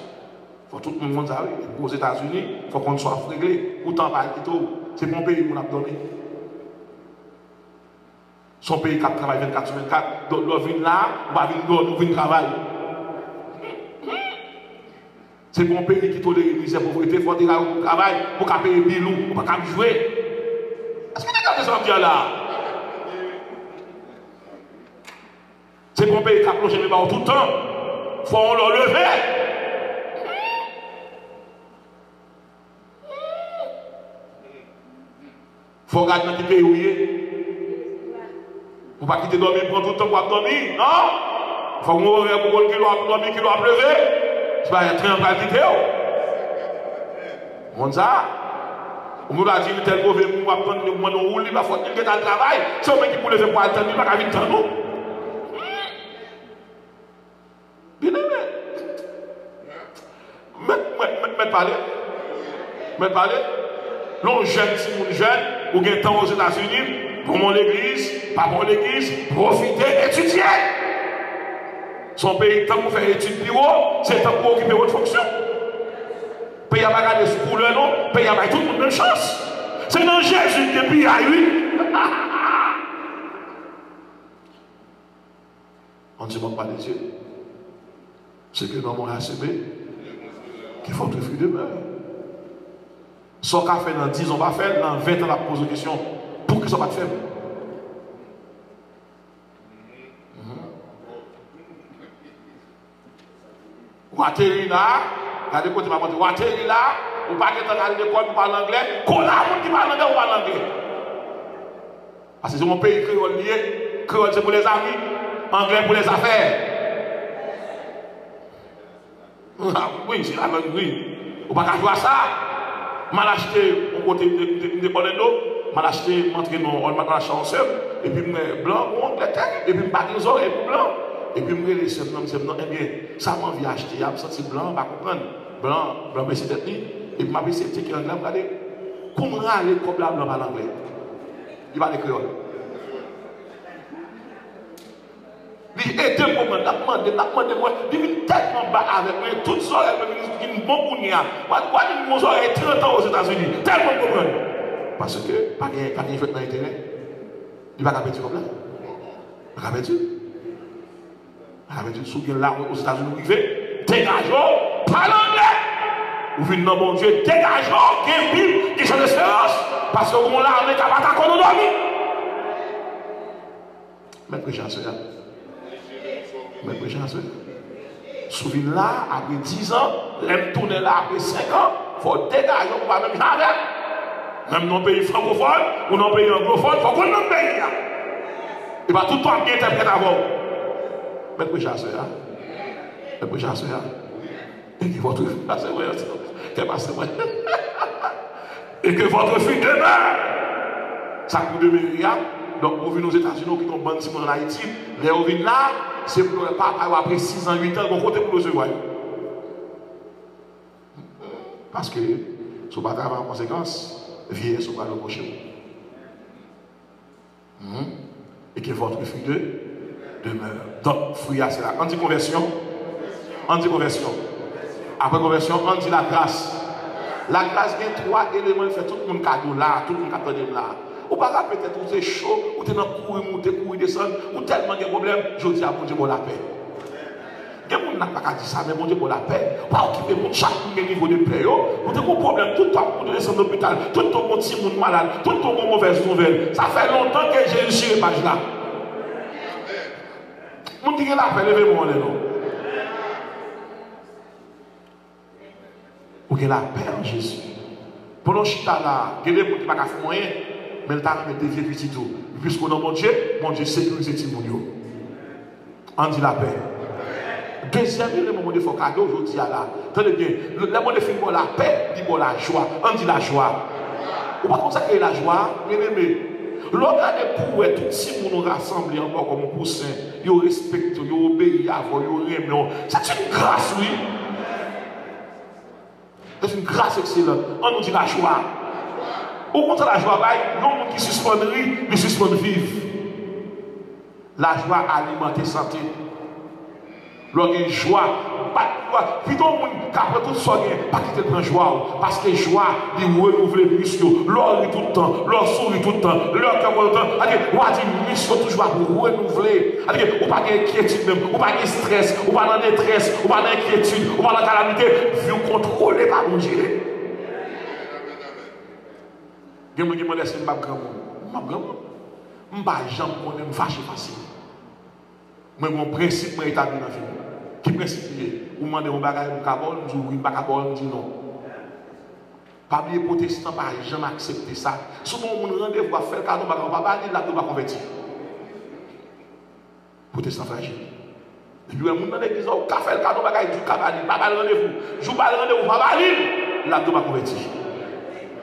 Fò tout moun konn sa, wi. Depi w Ozetazini, fò w konn sa w ap regle. Poutan, pa kite w. Se pa yon peyi moun ap dòmi. Se yon peyi k ap travay vennkat sou vennkat. Donk, lè w vin la, ou pa vin dòmi, ou vin travay. Se pa yon peyi ki tolere mizè, povrete, fò w te travay pou w ka peye bil ou, ou pa ka ap jwe. Èske w te gade sa m ap di a la? Se pa yon peyi k ap lonje men ba w tout tan. Fò yon lè w leve. Fò w gade nan ki peyi w ye. Ou pa kite dòmi pran tout tan pou w ap dòmi, non. Fò w gen orè pou w konn kilè w ap dòmi, kilè w ap leve. Se pa yon tren an pral kite w. Ou konn sa? Ou pa di tèl move moun w ap tann li, ou mande yon woulib, fòk li gentan al travay. Se ou menm ki pou leve pou al tann li, li pa ka vin tann ou. Byeneme. Mèt, mèt, mèt, mèt pale. Mèt pale. Lè w jèn, timoun jèn, ou gen tan Ozetazini, bon, bon legliz, pa bon legliz, pwofite etidye. Se yon peyi, tan pou fè etid pi wo, se tan pou okipe wòt fonksyon. Peyi a pa gade sou koulè, non. Peyi a bay tout moun menm chans. Se nan Jezi ki gen piyay, wi. On ne se moque pas de Dieu. Ce que l'homme aura semé, que votre fruit demeure. Sa w ka fè nan diz an, pa fè l, nan ven an, l ap poze w kesyon, poukisa w pa t fè l? Mhm. W ateri la, gade kote m ap antre, w ateri la, ou pa gentan al lekòl pou pale anglè, kola moun ki pale anglè, ou pale anglè. Paske se yon peyi kreyòl li ye, kreyòl se pou lèzami. Anglè pou lèzafè. Ah, wi, se la lang, wi. Ou pa ka jwe a sa. M al achte yon kote, m te, m te, m te Orlando, m al achte, m antre nan Walmart, m al achte yon sèm, epi m wè blan, yon anglè tèt, epi m pa gen zòrèy pou blan. Epi m rele sèm nan, m di sèm nan, ebyen, sa m anvi achte a, m santi blan an pa konprann. Blan, blan bese tèt li, epi m ap eseye tcheke anglè, m gade, kou m rale kòb la, blan pale anglè. Li pale kreyòl. Li ede m konprann, l ap mande, l ap mande mwen, li vin tèlman ba avèk mwen, tout zòrèy mwen vin, vin bon kounye a. W a, w a di m gon zòrèy trant an Ozetazini, tèlman m konprann. Paske pa gen, pa gen jwèt nan enterè. Li pa ka pèdi kòb la. Pa ka pèdi. Pa ka pèdi. Si w gen lajan Ozetazini ou rive, degaje w, pale anglè. Ou vin nan Bondye, degaje w, gen Bib, gen Jan Desperans. Paske w gen yon lame k ap atake w nan dòmi. Mèt preche aswè a. Mèt preche aswè a. Si w vin la, apre diz an, lè m tounen la apre senk an, fò w degaje w pou w pa menm jan avè m. Menm nan peyi frankofòn, ou nan peyi anglofòn, fò w konn lang peyi a. E pa tout tan w ap gen entèprèt avè w. Mèt preche aswè a. Mèt preche aswè a. Et que votre, pastè mwen, kè pastè mwen. Et que votre fille demeure. Sa k pou demere a. Donk, ou vin Ozetazini, ou kite yon bann timoun ann Ayiti. Lè yo vin la, se pou yo wè papa yo apre sis an, uit an, gon kote pou yo resevwa yo. Paske, si w pa travay an konsekans, vyeyès ou pral repwoche w. Mhm. Et que votre fruit de, demeure. Donk, fwi a se la. Ann di konvèsyon. Ann di konvèsyon. Apre konvèsyon, ann di lagras. Lagras gen twa eleman l fè tout moun kado la, tout moun k ap tande m la. Ou pa raple tèt ou, ou te cho, ou te nan kouri moute, kouri desann, ou tèlman gen pwoblèm, jodi a Bondye ba w lapè. Gen moun nan pa ka di sa, men Bondye ba w lapè. Pa okipe moun, chak moun gen nivo de pè yo. Ou te gon pwoblèm, tout tan ou te desann lopital, tout tan gon timoun malad, tout tan gon movèz nouvèl. Sa fè lontan ke Jezi chire paj la. Moun ki gen lapè, leve men w anlè non. Ou gen lapè an Jezi. Pandan w chita la, gen de moun ki pa ka fè w anyen, men l ta renmen devye pitit ou. Piske w nan Bondye, Bondye sekirize timoun yo. Ann di lapè. Dezyèm eleman Bondye fè w kado jodi a la. Tande byen, lè Bondye fin ba w lapè, li ba w lajwa. Ann di lajwa. Ou pa konn sa k rele lajwa, byeneme. Lè w gade pou w wè tout timoun ou rasanble anba w kòm yon kousen, yo respekte w, yo obeyi avè w, yo renmen w. C'est une grâce, wi. C'est une grâce excellente. Ann nou di lajwa. Ou konn sa lajwa bay? Yon moun ki sispann ri, li sispann viv. Lajwa alimante sante. Lè w gen jwa, bat jwa. Pito yon moun ka pran tout sa w gen, pa kite l pran jwa w. Paske jwa, li renouvle misk yo. Lè w ri tout tan, lè w souri tout tan, lè w kè w kontan, w a di misk yo toujou ap renouvle. Sa vle di ke ou pa gen enkyetid menm, ou pa gen estrès, ou pa nan detrès, ou pa nan enkyetid, ou pa nan kalamite, vi w kontwole pa Bondye. Gen moun ki mande èske m p ap granmoun. M p ap granmoun. M pa janm konnen m fache fasil. Mwen gen yon prensip mwen etabli nan vi m. Ki prensip li ye? Ou mande m yon bagay, m ka ba w l, m di w wi, m pa ka ba w l, m di non. Pa bliye, pwotestan pa janm aksepte sa. Si w ban yon moun randevou, w ap fè l kado bagay, w pa ba li, l ap di w pa konvèti. Pwotestan frajil. Depi w wè moun nan legliz la, ou ka fè l kado bagay, di w ka ba li, pa ba l randevou. Jou w ba l randevou, pa ba li l, l ap di w pa konvèti.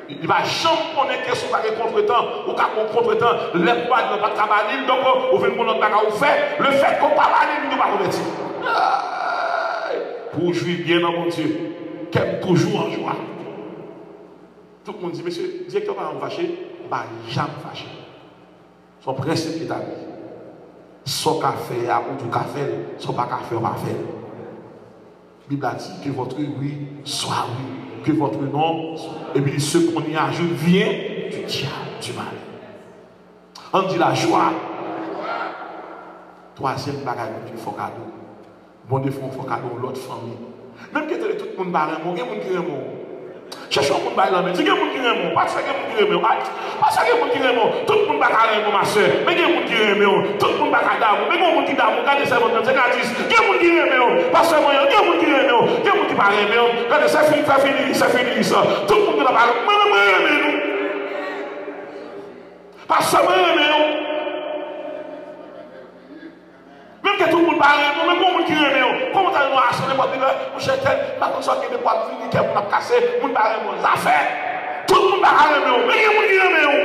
Li, li pa janm konnen ke si w pa gen kontretan, ou ka gon kontretan, lè pou ba li nan pa t ka ba li l, donk ou vin gon lòt bagay ou fè, lefètke ou pa ba li l, li di w pa konvèti. Ay! Pou w jwi byen nan Bondye, kè m toujou an jwa. Tout moun di, mesye, direktè pa janm fache, m pa janm fache. Se yon prensip ki etabli. Sa w ka fè a, ou di w ka fè l, sa w pa ka fè, ou pa fè l. Bib la di, que votre oui soit oui, que votre non, epi li, ce qu'on y ajoute vient du diable, du mal. Ann di lajwa. Twazyèm bagay Bondye fè w kado. Bondye fè w fè kado yon lòt fanmi. Menm ke tande tout moun pa renmen w, gen moun ki renmen w. Chèche yon moun bay lanmen, di gen moun ki renmen w. Pastè, gen moun ki renmen w. Ay, pastè, gen moun ki renmen w. Tout moun pa ka renmen w, ma sè, men gen moun ki renmen w. Tout moun pa ka damou, men gen moun ki damou. Gade sèvant nan, se Gladys. Gen moun ki renmen w. Pastè mwen an, gen moun ki renmen w. Gen moun ki pa renmen w. Gade, se fini, se fini, se fini sa. Tout moun ki pa renmen w, mwen, mwen renmen nou. Pastè, mwen renmen w. Ke tout moun pa renmen w, men gon moun ki renmen w. Kòman ta renmen w achte nenpòt li lè, monchè, tèl, m pa konn sa w gen de pwa vini, kè moun ap kase, moun pa renmen w. Zafè, tout moun pa ka renmen w, men gen moun ki renmen w.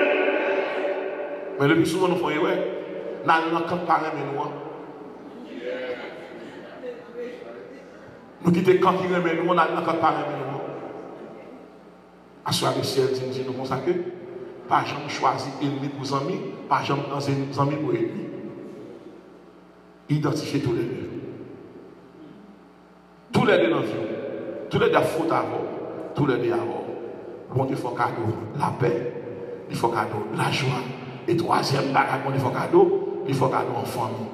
Men lepi souvan nou fè yon erè, n al nan kan k pa renmen nou an. Nou kite kan ki renmen nou an, n al nan kan k pa renmen nou an. Aswè a, Lesyèl di m, di nou konsa ke, pa janm chwazi ènmi pou zanmi, pa janm pran zen- zanmi pou ènmi. Idantifye toulède. Toulède nan vi w. Toulède ap fwote avè w. Toulède avè w. Bondye fè w kado lapè. Li fè w kado lajwa. E twazyèm bagay Bondye fè w kado, li fè w kado an fanmi.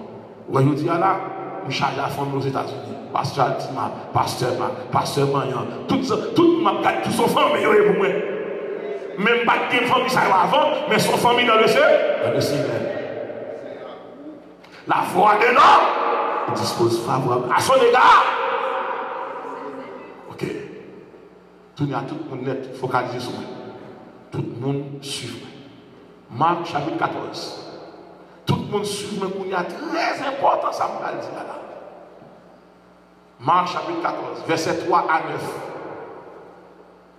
Ou wè jodi a la, m chaje a fanmi Ozetazini. Pastè Altima, pastè Mak, pastè Manyan, tout sa, tout moun m ap gade, tout se fanmi yo ye pou mwen. Men m pa t gen fanmi sa yo avan, men se fanmi dans le Seigneur, dans le Seigneur. La voix d'un homme qui dispose favorable à son égard. Ok. Kounye a, tout moun nèt fokalize sou mwen. Tout moun swiv mwen. Mak chapit katòz. Tout moun swiv mwen kounye a, trè enpòtan sa m pral di la la. Mak chapit katòz, vèsè twa a nèf.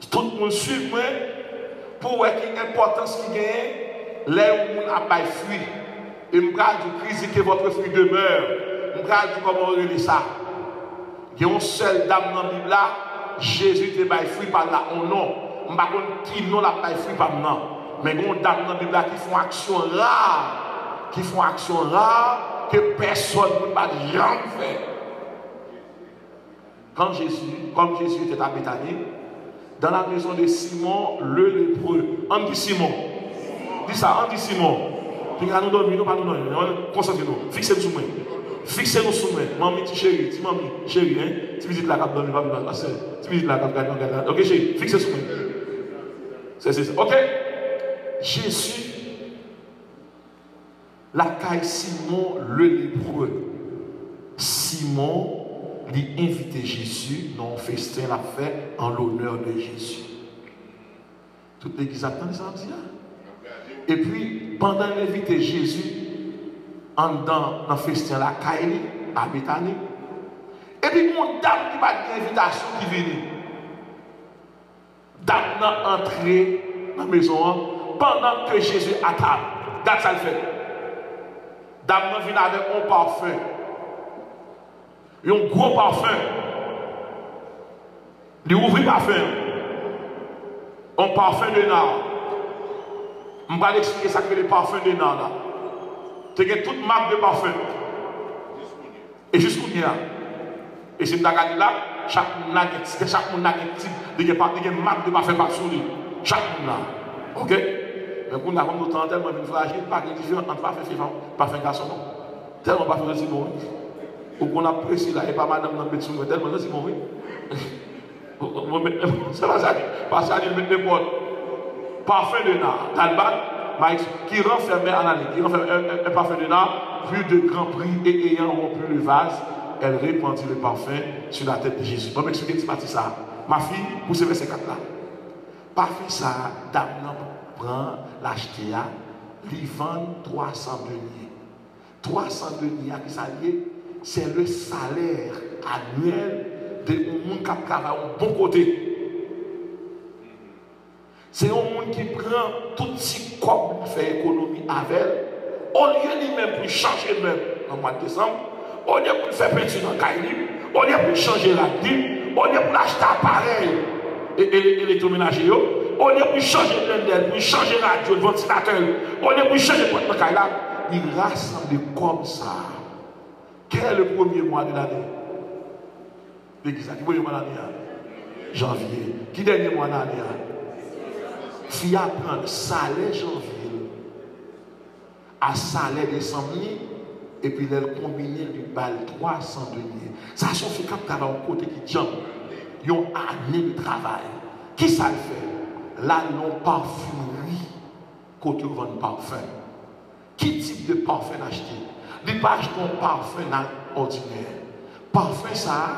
Tout moun swiv mwen pou wè ki enpòtans ki genyen lè yon moun ap bay fwi. E m pral di w, critiquez votre fruit demeure. M pral di w kòman yo rele sa. Gen yon sèl dam nan Bib la, Jezi te bay fwi pa l la yon non. M pa konn ki non l ap bay fwi pa m nan. Men gen yon dam nan Bib la ki fè yon aksyon ra, ki fè yon aksyon ra ke pèsòn moun pa t janm fè. Quand Jésus, comme Jésus était à Béthanie, dans la maison de Simon le lépreux. Ann di Simon. Di sa, ann di Simon. Pinga nou dòmi, nou pa nou dòmi. Ann konsantre nou. Fikse nou sou mwen. Fikse nou sou mwen. Manmi, ti cheri, ti manmi, cheri, hein. Ti pitit la k ap dòmi, pa vin pase. Ti pitit la k ap gade, gade, gade. Ok, cheri, fikse sou mwen. Se, se, se. Ok. Jésus lakay Simon le lépreux. Simon, li envite Jezi nan yon festen l ap fè an lonè de Jezi. Tout legliz ap tande sa m di a. Epi, pandan l envite Jezi anndan nan festen lakay li, a Betani, epi gen yon dam ki pa t gen envitasyon ki vini. Dam nan antre nan mezon an pandan ke Jezi atab. Gad sa l fè. Dam nan vin avèk yon pafen. Yon gwo pafen. Li ouvri pafen an. Yon pafen de nar. M pral eksplike sa k rele pafen de nar la. Te gen tout mak de pafen. E jis kounye a, e si m ta gade la, chak moun la gen, chak moun la gen tip, li gen pa, li gen mak de pafen pa sou li. Chak moun la. Ok? Men kounye a, kòm nou tan an tèlman vin frajil, pa gen diferans ant pafen fi, pafen gason non. Tèlman pafen santi bon, wi. Ou konn ap prese la, e pa madanm nan met sou mwen, tèlman santi bon, wi. Mwen, mwen, se pa sa, pa sa li met nenpòt. Parfum de nard, Talbot, m'a ex- qui renfermait en elle, qui renfermait un, un, un parfum de nard, plus de grand prix, et ayant rompu le vase, elle répandit le parfum sur la tête de Jésus. Bon, m eksplike ti pati sa. Ma fille, pou se vèsè kat la. Pafen sa, dam nan pran, l achte a, li vann twa san denye. Twa san denye a, ki sa l ye? Se le salè anyèl de yon moun k ap travay yon bon kote. Se yon moun ki pran tout ti kòb li fè ekonomi avè l, olye li menm pou l chanje mèb nan mwa desanm, olye pou l fè penti nan kay li, olye pou l chanje rad li, olye pou l achte aparèy e, e, elektwomenaje yo, olye pou l chanje blendè l, pou l chanje radyo l, vantilatè l, olye pou l chanje pòt nan kay la, li rasanble kòb sa a. Quel est le premier mois de l'année? Legliz la, ki premye mwa lane a? Janvye. Ki dènye mwa lane a? Fi a pran salè janvye l a salè desanm li, epi lè l konbine l, li ba l twa san denye. Sa se yon fi k ap travay yon kote ki djanm. Yon ane de travay. Kisa l fè? L al nan yon pafimri kote yo vann pafen. Ki tip de pafen l achte? Li pa achte yon pafen nan òdinè. Pafen sa a,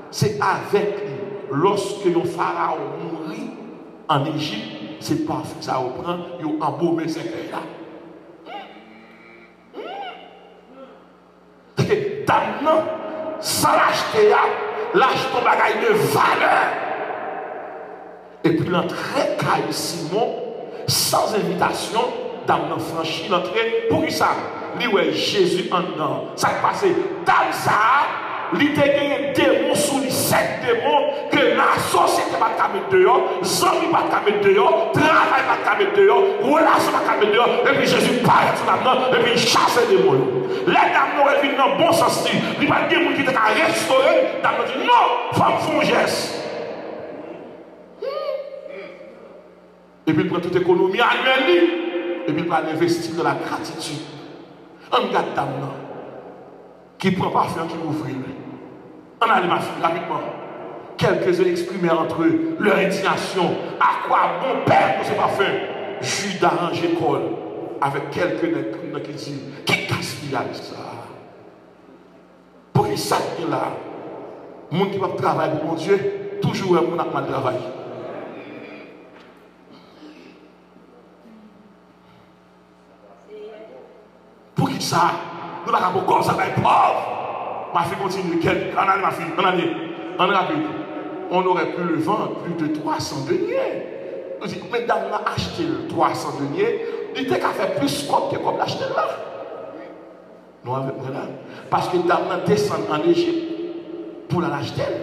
se avèk li, lòske yon farawon mouri ann Ejip, se pafen sa yo pran, yo anbome sèkèy la. Paske San l achte a, l achte yon bagay de valè. Epi l antre kay Simon, san envitasyon, dam nan franchi, l antre. Poukisa? Li wè Jezi anndan. Sa k pase? Dam sa a, li te genyen demon sou li, sèt demon ke lasosyete pa t ka met deyò, zanmi pa t ka met deyò, travay pa t ka met deyò, relasyon pa t ka met deyò, epi Jezi parèt sou dam nan, epi l chase demon yo. Lè dam nan wè l vin nan bon sans li, li pa t gen moun ki te ka restore l, dam nan di, "Non, fò m fè yon jès." Epi l pran tout ekonomi anyèl li, epi l pral envesti nan la gratitid. Ann gad dam nan ki pran pafen an, ki louvri l. Ann ale, ma fille, rapidement. Quelques-uns exprimèrent entre eux leur indignation. À quoi bon perdre ce parfum? Judas ranje kò l avèk kèlke nèg ki di, "Ki gaspiyaj sa a?" Poukisa n gen la? Moun ki p ap travay pou Bondye toujou wè moun ap mal travay. Poukisa nou pa ka pran kòb sa bay pòv? Ma fille, continue. Quel... Ann ale, ma fille, ann ale. Ann rapid. On aurait pu le vendre plus de trois cents deniers. Nou di, men dam nan achte l twa san deniers, li te ka fè plis kòb ke kòb l achte l la. Nou avèk mwen la? Paske dam nan desann ann Ejip pou l al achte l.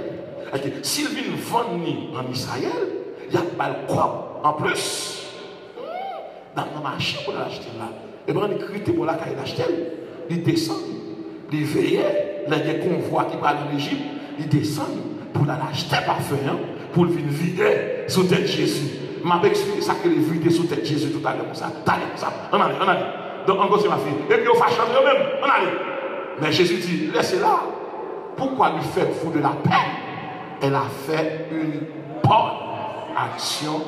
Èske si l vin vann li ann Izrayèl, y ap ba l kòb anplis? Dam nan mache pou l al achte l la. Epi li rete bò lakay li achte l. Li desann. Li veye. Lè gen konvwa ki prale ann Ejip, li desann pou l al achte pafen an, pou l vin vide sou tèt Jezi. M ap eksplike sa k rele vide sou tèt Jezi toutalè konsa. Talè konsa. Ann ale, ann ale. Donk, ann kontinye, ma fille. Epi yo fache antre yo menm. Ann ale. Men Jezi di, "Laissez-la. Pourquoi lui faites-vous de la peine? Elle a fait une bonne action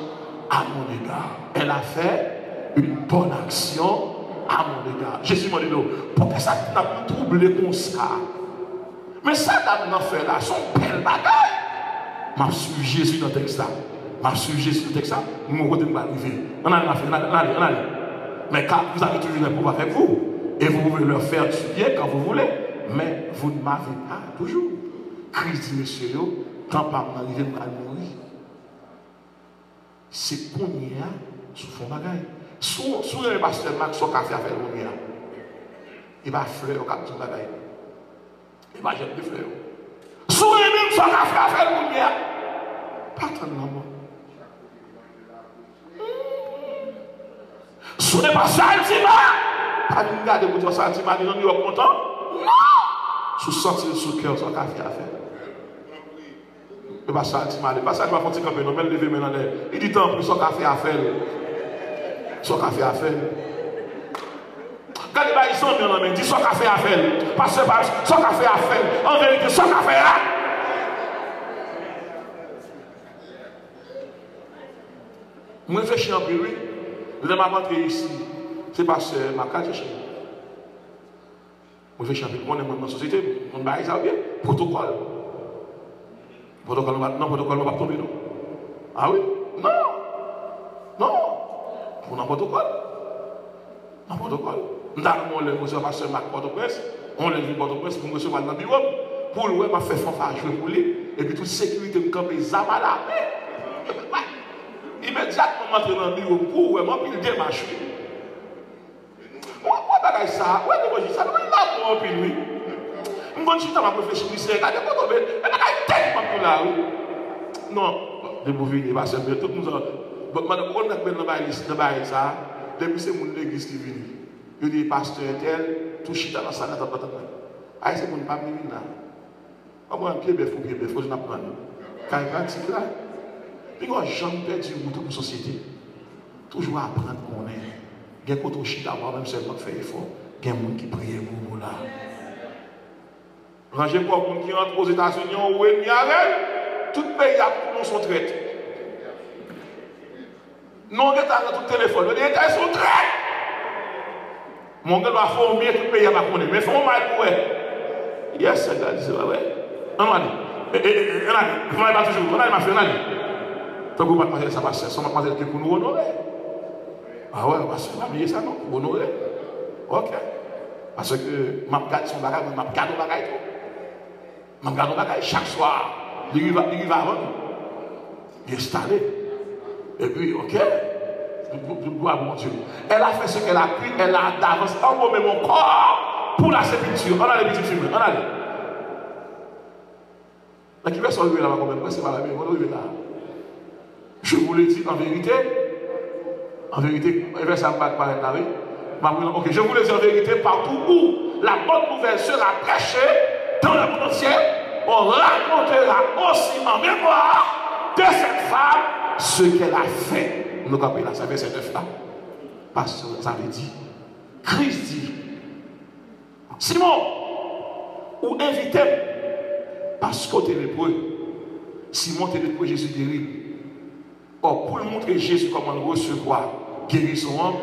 à mon égard. Elle a fait une bonne action à mon égard." Jezi mande nou, "Poukisa n ap twouble konsa?" Men sa dam nan fè la, se yon bèl bagay. M ap swiv Jezi nan tèks la. M ap swiv Jezi nan tèks la. M wè kote m pral rive. Ann ale, ma fille, ann ale, ann ale, ann ale. Mais car vous avez toujours les pauvres avec vous, et vous pouvez leur faire du bien quand vous voulez, mais vous ne m'avez pas toujours. Kris di mesye yo, "Tan pa m nan rive, m pral mouri." Se kounye a, si w fè yon bagay. Si w, si w renmen pastè Mak, sa w ka fè, fè l kounye a. E pa flè yo k ap di yon bagay. E pa jèn de flè yo. Si w renmen m, sa w ka fè, fè l kounye a. Pa tann lanmò. Si w renmen pastè Altima, pa vin gade pou di, "Pastè Altima, li nan New York kontan." Non! Si w santi l sou kè w, sa w ka fè, fè l. E pastè Altima ale. Pastè Altima fè yon ti kanpe non, men l leve men l anlè. Li di, "Tanpri, sa w ka fè a, fè l. Sa w ka fè a, fè l." Gade bay zanmi an nan men, di, "Sa w ka fè a, fè l. Pastè Pabs, sa w ka fè a, fè l. An verite, sa w ka fè a." Mwen reflechi anpil, wi. Lè m ap antre isi, se pastè m ap ka chèche. Mwen reflechi anpil, konnen mwen nan sosyete, m konn bagay sa yo byen. Pwotokòl. Pwotokòl, nou pa, nan pwotokòl, nou p ap tonbe, non. A wi? Non. Non. Ou nan pwotokòl. Nan pwotokòl. M ta renmen yon lè m resevwa pastè Mak Pòtoprens, yon lè l vin Pòtoprens pou m resevwa l nan biwo m, pou l wè m ap fè fanfa jwe pou li, epi tout sekirite m kanpe zam alamen. Imedyatman m antre nan biwo m, pou w wè m anpil demach, wi. Wè, wè bagay sa, wè levanjil sa, nou gen lanmou anpil, wi. M konn chita, m ap reflechi, m di, "Senyè, gade kote w vin, e bagay tèt m ap tou la, wi." Non, depi w vini, pastè, men tout moun sa, bon, madanm, ou konn nèg bèl nan bagay, nan bagay sa, depi se moun legliz ki vini, yo di, "Pastè entèl tou chita nan sal la, t ap tann mwen." Ay, se moun pa vini vin la. Anmwey, pye bèf pou pye bèf, kote n ap pran l? Kay pratik la. Pinga w janm pèdi wout ou pou sosyete. Toujou aprann konnen. Gen kote w chita pa w menm sèlman k fè efò. Gen moun ki priye pou ou la. Ranje kò w, moun ki rantre Ozetazini an, ou enmi avè l. Tout peyi ap konnen w se yon trèt. Non, gentan nan tout telefòn. Yo di, "Entèl se yon trèt." Mwen gen dwa fè w byen, tout peyi a pa konnen. Men fè w mal pou wè. Yes, sè, gade, se pa vre. Ann ale. E, e, e, ann ale. Fè mal pa toujou. Ann ale, ma fille, ann ale. Tankou matmwazèl sa, pastè, se yon matmwazèl ke pou nou onore. A wè, pastè, pa bliye sa, non. Onore. Ok. Paske m ap gade, se yon bagay, mwen, m ap gade yon bagay tou. M ap gade yon bagay chak swa. Li rive, li rive avan nou. Li enstale. Epi, oke. Tout, tout, tout glwa pou Bondye. Elle a fait ce qu'elle a pu, elle a d'avance embaummé mon corps pour la sépulture. Ann ale, pitit fi mwen, ann ale. Nan ki vèsè w rive la, pa konprann, mwen se pa la, men mwen rive la. Je vous le dis en vérité, en vérité, e vèsè a m pa t parèt la, wi. M ap rele, ok, je vous le dis en vérité, partout où la bonne nouvelle sera prêchée dans le monde entier, on racontera aussi en mémoire de cette femme ce qu'elle a fait. Nou kanpe la, sa vèsè nèf la. Pastè, sa vle di, Kris di, Simon, ou envite m paske w te lepre. Simon te lepre, Jezi geri l. Ò, pou l montre Jezi kòman l resevwa gerizon an,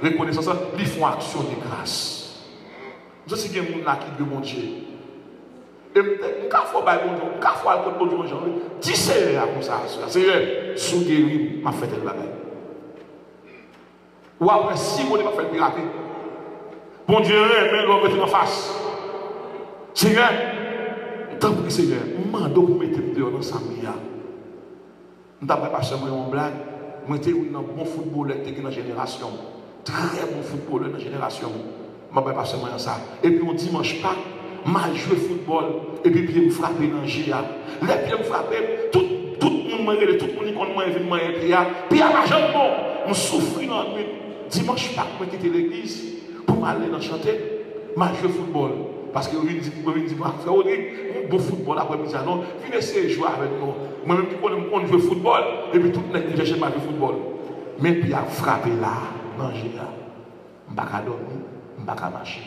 rekonesans lan, li fè yon aksyon de gras. M santi gen moun la ki dwe Bondye. E m, m ka fè w bay Bondye, m ka fè w al kot Bondye yon jan, wi. Di Seyè a konsa aswè a, Seyè, si w geri m, m ap fè tèl bagay. Ou ap wè si Bondye pa fè l pi rapid. Bondye renmen lè w mete l anfas. Senyè, m tanpri, Senyè, m mande w pou w mete m deyò nan sa m ye a. M t ap bay pastè mwen yon blag. Mwen te youn nan bon foutbolè ki te gen nan jenerasyon m. Trè bon foutbolè nan jenerasyon m. M ap bay pastè mwen an sa. Epi yon dimanch Pak, m al jwe foutbòl, epi pye m frape nan je a. Lè pye m frape, tout, tout moun mwen rele, tout moun ki konn mwen vin manyen pye a. Pye a pa janm bon. M soufri nan nwit. Dimanch Pak, mwen kite legliz pou m ale nan chante. M al jwe foutbòl. Paske yo vin di, yo vin di mwen, Frè Rodrig, ou bon foutbòl aprèmidi a non. Vin eseye jwe avè n non. Mwen menm ki konnen m konn jwe foutbòl, epi tout nèg vin chèche m al jwe foutbòl. Men pye a frape la, nan je a. M pa ka dòmi, m pa ka mache.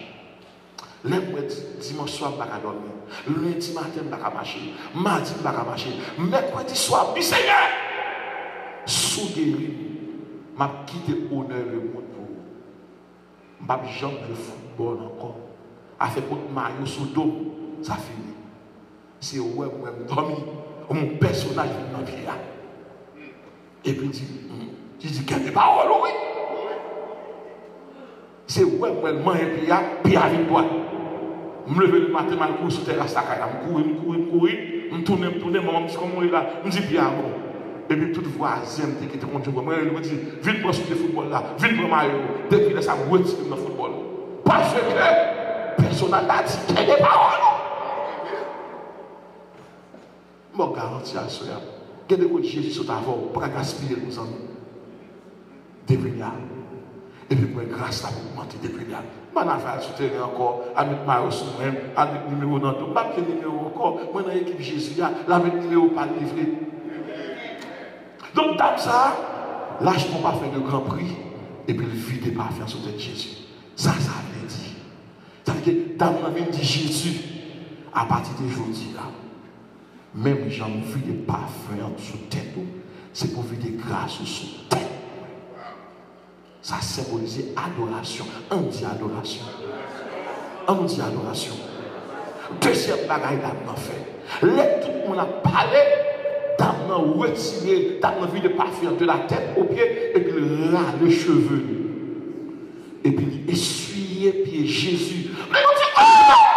Lè m wè di-, dimanch swa, m pa ka dòmi. Lendi maten, m pa ka mache. Madi, m pa ka mache. Mèkredi swa, m di, Senyè, si w geri m, m ap kite onè lemonn pou ou. M p ap janm jwe foutbòl ankò. Afè pot mayo sou do m, sa fini. Se wè m wè m dòmi, yon pèsonaj vin nan pye a. Epi l di, hmm, li di, kenbe pawòl ou, wi. Se wè m wè l manyen pye a, pye a vin dwat. M leve lemen maten, m al kouri sou teras lakay la. M kouri, m kouri, m kouri. M tounen, m tounen, manman m di, kòman w ye la? M di, pye a bon. Epi tout vwazen m te, ki te konn jwe, mwen rele, mwen di, vin pran soulye foutbòl la, vin pran mayo w. Depi lè sa a, m retire m nan foutbòl. Paske pèsonaj la di, kenbe pawòl ou. M ba w garanti aswè a. Gen de kote Jezi sot avè w, pa ka gaspiye l, mezanmi. Depi la. Epi mwen, gras la ap ogmante depi la. M pa nan afè al sou teren ankò, al met mayo sou mwen, al met nimewo nan do m. M pa bezwen nimewo ankò. Mwen nan ekip Jezi a, l ap met nimewo pa l li vle. Donk, dam sa a, l achte yon pafen de gran pri, epi l vide pafen an sou tèt Jezi. Sa sa vle di? Sa vle di, dam nan vin di Jezi, apati de jodi a, menm jan m vide pafen an sou tèt ou, se pou vide gras ou sou tèt mwen. Sa senbolize adorasyon. Ann di adorasyon. Ann di adorasyon. Dezyèm bagay dam nan fè. Lè tout moun ap pale, dam nan retire, dam nan vide pafen an de la tèt o pye, epi l rale cheve li. Epi li eswiye pye Jezi. Men nou di, oh!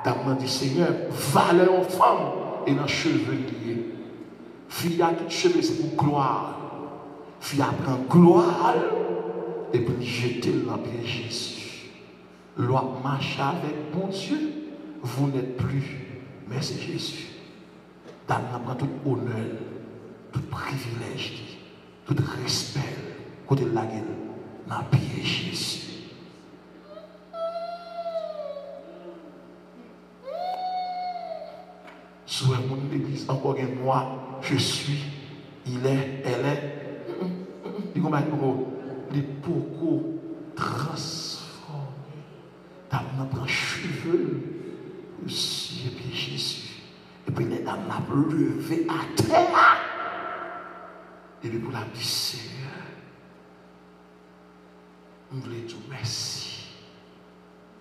Dam nan di, Senyè, valè yon fanm e nan cheve l li ye. Fi a, tout cheve se pou glwa. Fi a pran glwa l, epi li jete l nan pye Jezi. Lè w ap mache avèk Bondye, vous n'êtes plus, mais c'est Jésus. Dam nan pran tout onè l, tout privilèj li, tout respè l, kote l lage l? Nan pye Jezi. Si w wè moun legliz ankò gen nwa, je suis, il est, elle est, mm, mm, mm, mm, li gon bagay poko, li poko transfòme. Dam nan pran cheve l, eswiye pye Jezi. Epi lè dam nan ap leve atè a, epi pou l ap di, Senyè, m vle di w mèsi.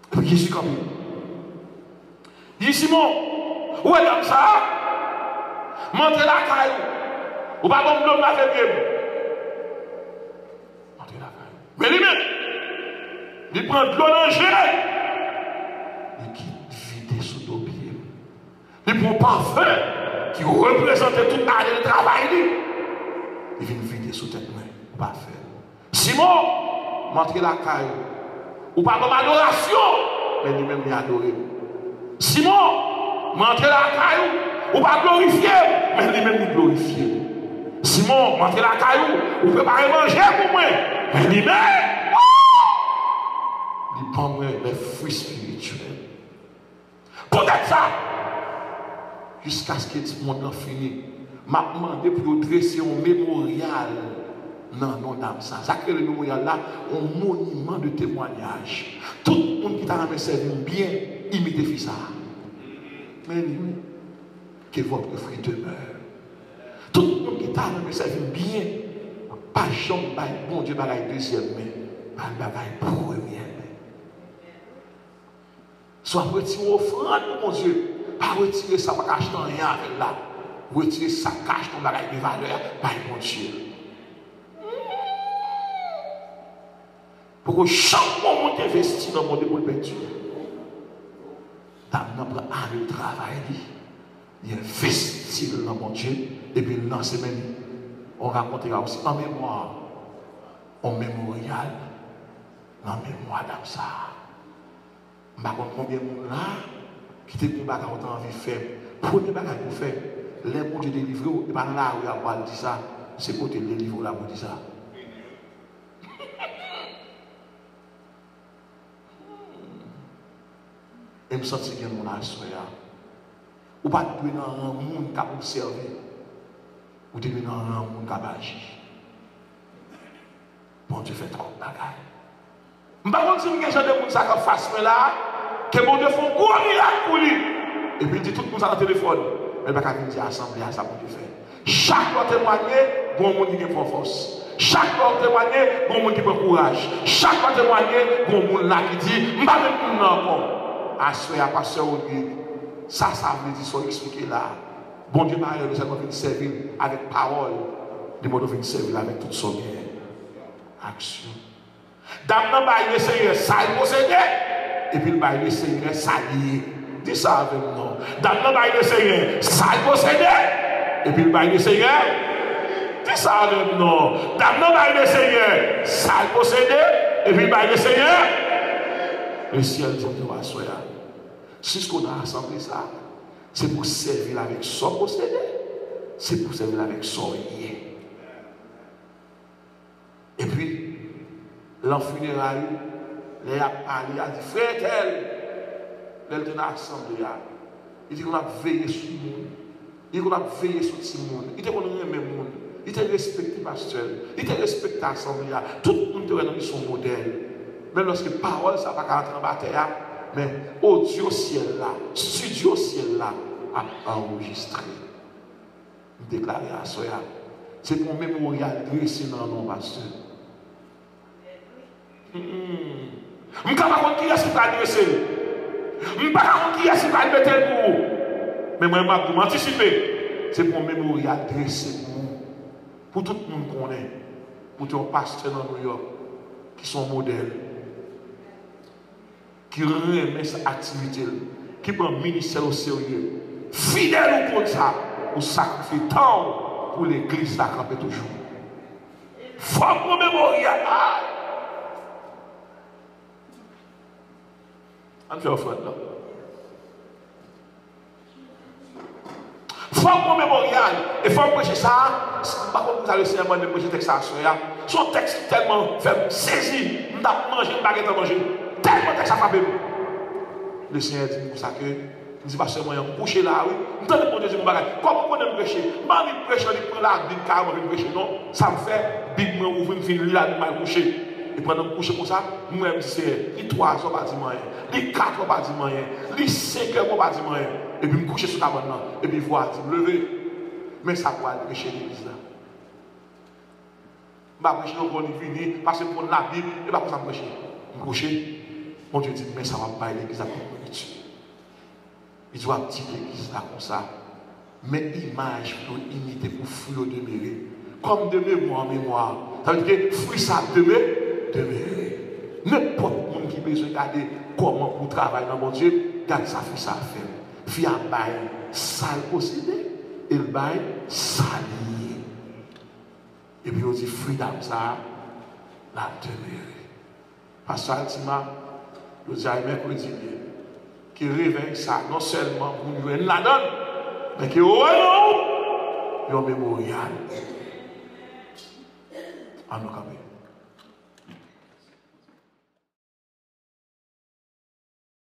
Epi Jezi kanpe. Li di, Simon, ou wè dam sa a? M antre lakay ou. Ou pa ban m dlo m lave pye m. Antre lakay ou. Men li menm, li pran dlo nan je l. Li ki vide sou do pye m. Yon pafen ki reprezante tout ane de travay li. Li vin vide sou tèt mwen. Ou pa fè l. Simon, m antre lakay ou. Ou pa ban m adorasyon, men li menm li adore m. Simon, m antre lakay ou. Ou pa glorifye m, men li menm li glorifye m. Simon, m antre lakay ou. Ou prepare manje pou mwen, men li menm, li ban mwen les fruits spirituels. Poutèt sa, jiskaske mond lan fini, m ap mande pou yo drese yon memoryal nan non dam sa. Sa k rele memoryal la, yon moniman de temwayaj. Tout moun ki ta renmen sèvi m byen, imite fi sa a. Men li, wi. Que votre fruit demeure. Tout moun ki ta renmen sèvi m byen, pa janm bay Bondye bagay dezyèm men, bay bagay premyè men. Si w ap retire ofrann pou Bondye, pa retire sa w pa ka achte anyen avè l la. Retire sa k ka achte yon bagay de valè a, bay Bondye. Poko janm gon moun ki envesti nan Bondye pou l pèdi. Dam nan pran ane travay li, li envesti l nan Bondye, epi l lanse men li. On rakonte la osi an memwa, on memoryal nan memwa dam sa a. M pa konn konbyen moun la ki te gen bagay ou te anvi fè. Premye bagay pou fè, lè Bondye delivre w, e pa nan lari a pou al di sa, se kote l delivre w la pou di sa. E m santi gen moun aswè a. Ou pa t dwe nan ran moun k ap obsève. Ou te dwe nan ran moun k ap aji. Bondye fè twòp bagay. M pa konn si m gen jan de moun sa k anfas mwen la, ke Bondye fè yon gwo mirak pou li. Epi l di tout moun sa nan telefòn, men l pa ka vin di asanble a sa Bondye fè. Chak lè w temwanye, gon moun ki gen pran fòs. Chak lè w temwanye, gon moun ki pran kouraj. Chak lè w temwanye, gon moun la ki di, m pa menm moun nan ankò. Aswè a, pastè Rodrigue, sa sa vle di sa w eksplike la a. Bondye pa renmen sèlman vin sèvi l avèk pawòl, li mande w vin sèvi l avèk tout sa w genyen. Aksyon. Dam nan bay Lesenyè sa l posede, epi l bay Lesenyè sa l ye. Di sa avè m non. Dam nan bay Lesenyè sa l posede, epi l bay Lesenyè. Di sa avè m non. Dam nan bay Lesenyè sa l posede, epi l bay Lesenyè. Lesyèl di m tou aswè a. Siske w nan asanble sa a, se pou w sèvi l avèk sa w posede, se pou w sèvi l avèk sa w ye. Epi, lan fineray ou, lè y ap pale, y a di, frè entèl, lè l te nan asanble a, li te konn ap veye sou moun, li te konn ap veye sou timoun, li te konn renmen moun, li te respekte pastè l, li te respekte asanble a. Tout moun te wè nan li se yon modèl. Men lòske pawòl sa a pa ka antre anba tè a, men odyo syèl la, estidyo syèl la ap anrejistre. M deklare aswè a, se pou yon memoryal drese nan non w, pastè. Mm-mm. M ka pa konn kiyès ki pral drese l. M pa ka konn kiyès ki pral mete l pou ou. Men mwen, m ap di w, m antisipe. Se pou yon memoryal drese pou ou. Pou tout moun konnen ou te yon pastè nan New York ki se yon modèl, ki renmen sa aktivite l, ki pran ministè l oserye. Fidèl ou konn sa, ou sakrifye tan w pou legliz la kanpe toujou. Fòk nou memoryal. Ann fè ofrann nan. Fòk gon memoryal. E fòk preche sa a. M pa konn poukisa Lesenyè mande m preche tèks sa aswè a. Se yon tèks ki tèlman fè m sezi. M t ap manje, m pa gentan manje. Tèlman tèks sa frape m. Lesenyè di m konsa ke, m di, pastè, mwen, m kouche la, wi. M tande Bondye di m yon bagay. Kòman ou konnen m preche? M pa annik preche, annik pran Labib kareman vin preche, non. Sa m fè, Bib mwen ouvri, m fin li Labib, m al kouche. E pandan m kouche konsa, m wè m di, Senyè, li twazè, w pa di m anyen. Li katè, w pa di m anyen. Li senkè, w pa di m anyen. Epi m kouche sou kabann nan. Epi vwa a di m, leve. Men sa pou w al preche legliz la. M pa preche non, bon, li vini, pase m konn Labib, e pa konsa m preche. M kouche. Bondye di m, men sa w ap bay legliz la kòm nouriti. Li di w ap di legliz la konsa, men imaj pou yo imite, pou fwi yo demere. Kòm de memwa an memwa. Sa vle di ke fwi sa ap deme-, demere. Nenpòt moun ki bezwen gade kòman pou w travay nan Bondye, gad sa fwi sa ap fè. Fi a bay sa l posede, e l bay sa l ye. Epi yo di, fridam sa a, l ap demere. Pastè Altima, yo di a e mèkredi l ye. Ke revèy sa, non sèlman moun yo enn ladan l, men ke yo wè non yon memoryal. An nou kanpe.